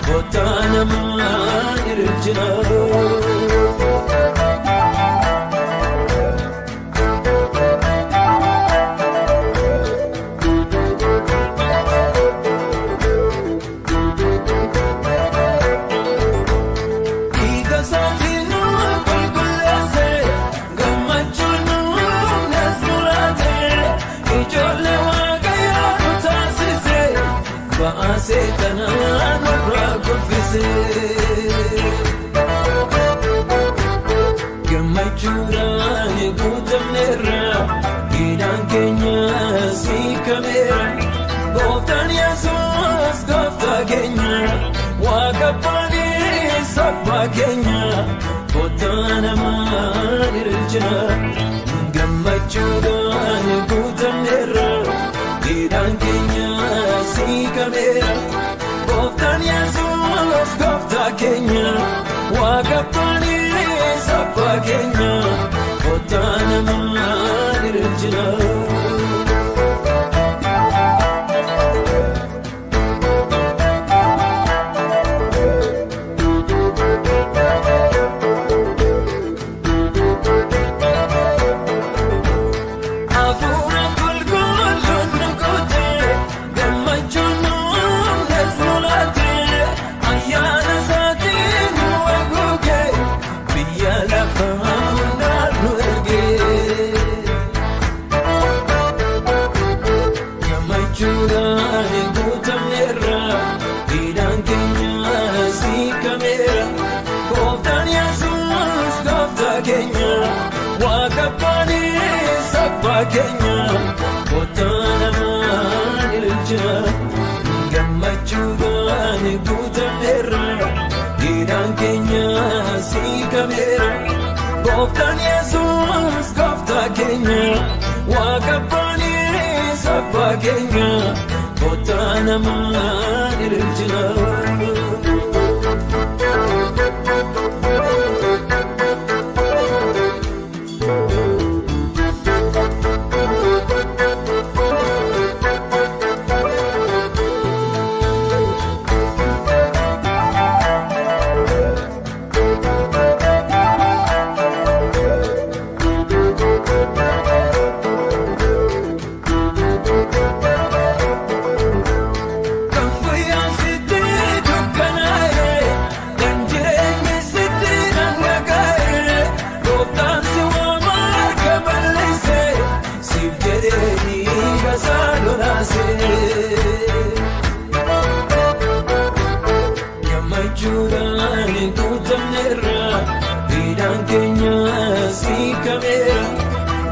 kottaa namaan ililchina. Dhiiga isaatiin nu qulqulleesse, gammachuun nu humnas muraate, ijoollee Waaqayyoo nu taasise, ba'aa seexanaa nurraa kuffise. Gammachuudhaan guutamneerra, hidhaan keenya siikameera. Gooftaan Yesuus gooftaa keenya, Waaqa abbaanis abbaa keenya, kottaa namaan ililchina. Gammachuudhaan guutamneerra, hidhaan keenya siikameera. Gooftaan Yesuus gooftaa keenya, Waaqa abbaanis abbaa keenya, kottaa namaan ililchina. Hafuura qulqulluun nu guute, gammachuun nu humnas nu laate, ayyaana isaatiin nu haguuge, biyya lafaa hundaaf nu erge. Gammachuudhaan guutamneerra, hidhaan keenya siikameera. Gooftaan Yesuus gooftaa keenya, Waaqa abbaanis abbaa keenya, kottaa namaan ililchina. Gammachuudhaan guutamneerra, hidhaan keenya siikameera. Gooftaan Yesuus gooftaa keenya, Waaqa abbaanis abbaa keenya, kottaa namaan ililchina. Kan guyyaan sitti dukkanaa'e, kan jireenyi sitti dhangaggaa'e, gooftaan si waama harka balleesse, siif jedhee dhiiga isaa lolaase. Gammachuudhaan guutamneerra, hidhaan keenya siikameera.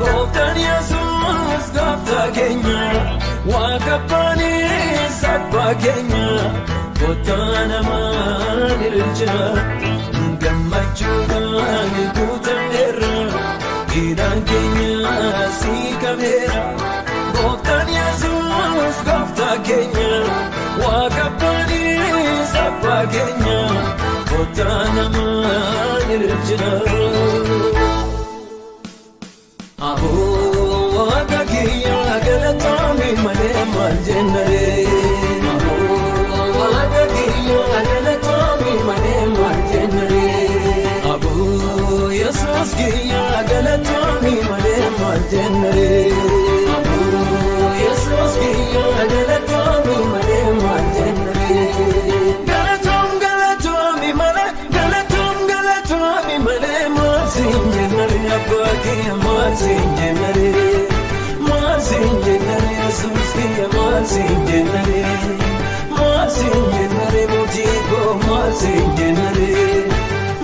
Gooftaan Yesuus gooftaa keenya, Waaqa abbaanis abbaa keenya, kottaa namaan ililchina. Gammachuudhaan guutamneerra, hidhaan keenya siikameera. Gooftaan Yesuus gooftaa keenya, Waaqa abbaanis abbaa keenya, kottaa namaan ililchina. Aboo Waaqa kiyya galatoomi malee maal jennaree? Aboo Waaqa kiyya galatoomi malee maal jennaree? Aboo Yesuus kiyya galatoomi malee maal jennaree? Aboo Yesuus kiyya galatoomi malee maal jennaree? Galatoom galatoomi malee, galatoom galatoomi malee, maal siin jennaree abbaa kiyya, maal siin jennaree? Maal siin jennaree Yesuus kiyya, maal siin jennaree? Maal siin jennaree mootii koo, maal siin jennaree?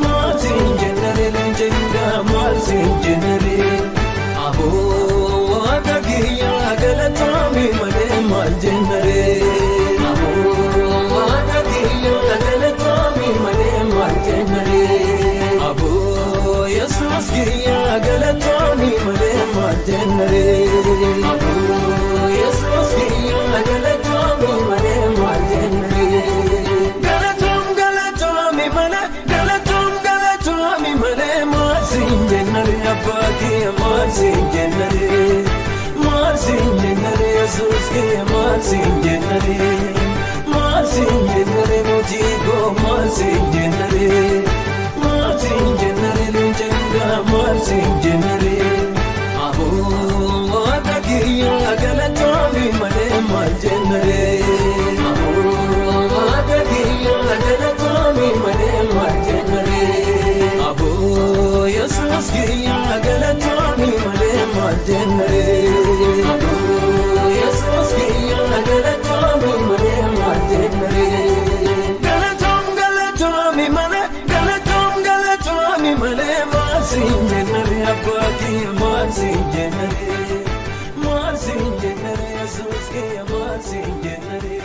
Maal siin jennaree leenca Yihudaa, maal siin jennaree? Aboo Waaqa kiyya galatoomi malee maal jennaree? Aboo Waaqa kiyya galatoomi. galatoomi malee maal jennaree. Aboo Yesuus kiyya galatoomi malee maal jennaree. Galatoom galatoomi malee galatoom galatoomi malee maal siin jennaree abbaa kiyya maal siin jennaree. Maal siin jennaree Yesuus kiyya maal siin jennaree. Maal siin jennaree mootii koo maal siin jennaree. Maal siin jennaree leenca dhugaa maal siin jennaree. Aboo waaqa kiyya galatoomi malee maal jennaree. Aboo waaqa kiyya galatoomi malee maal jennaree. Aboo Yesuus kiyya galatoomi malee maal jennaree. Aboo Yesuus kiyya galatoomi malee maal jennaree. Galatoom galatoomi malee galatoom galatoomi malee maal siin jennaree abbaa kiyya maal siin jennaree. Maal siin jennaree Yesuus kiyya maal siin jennaree.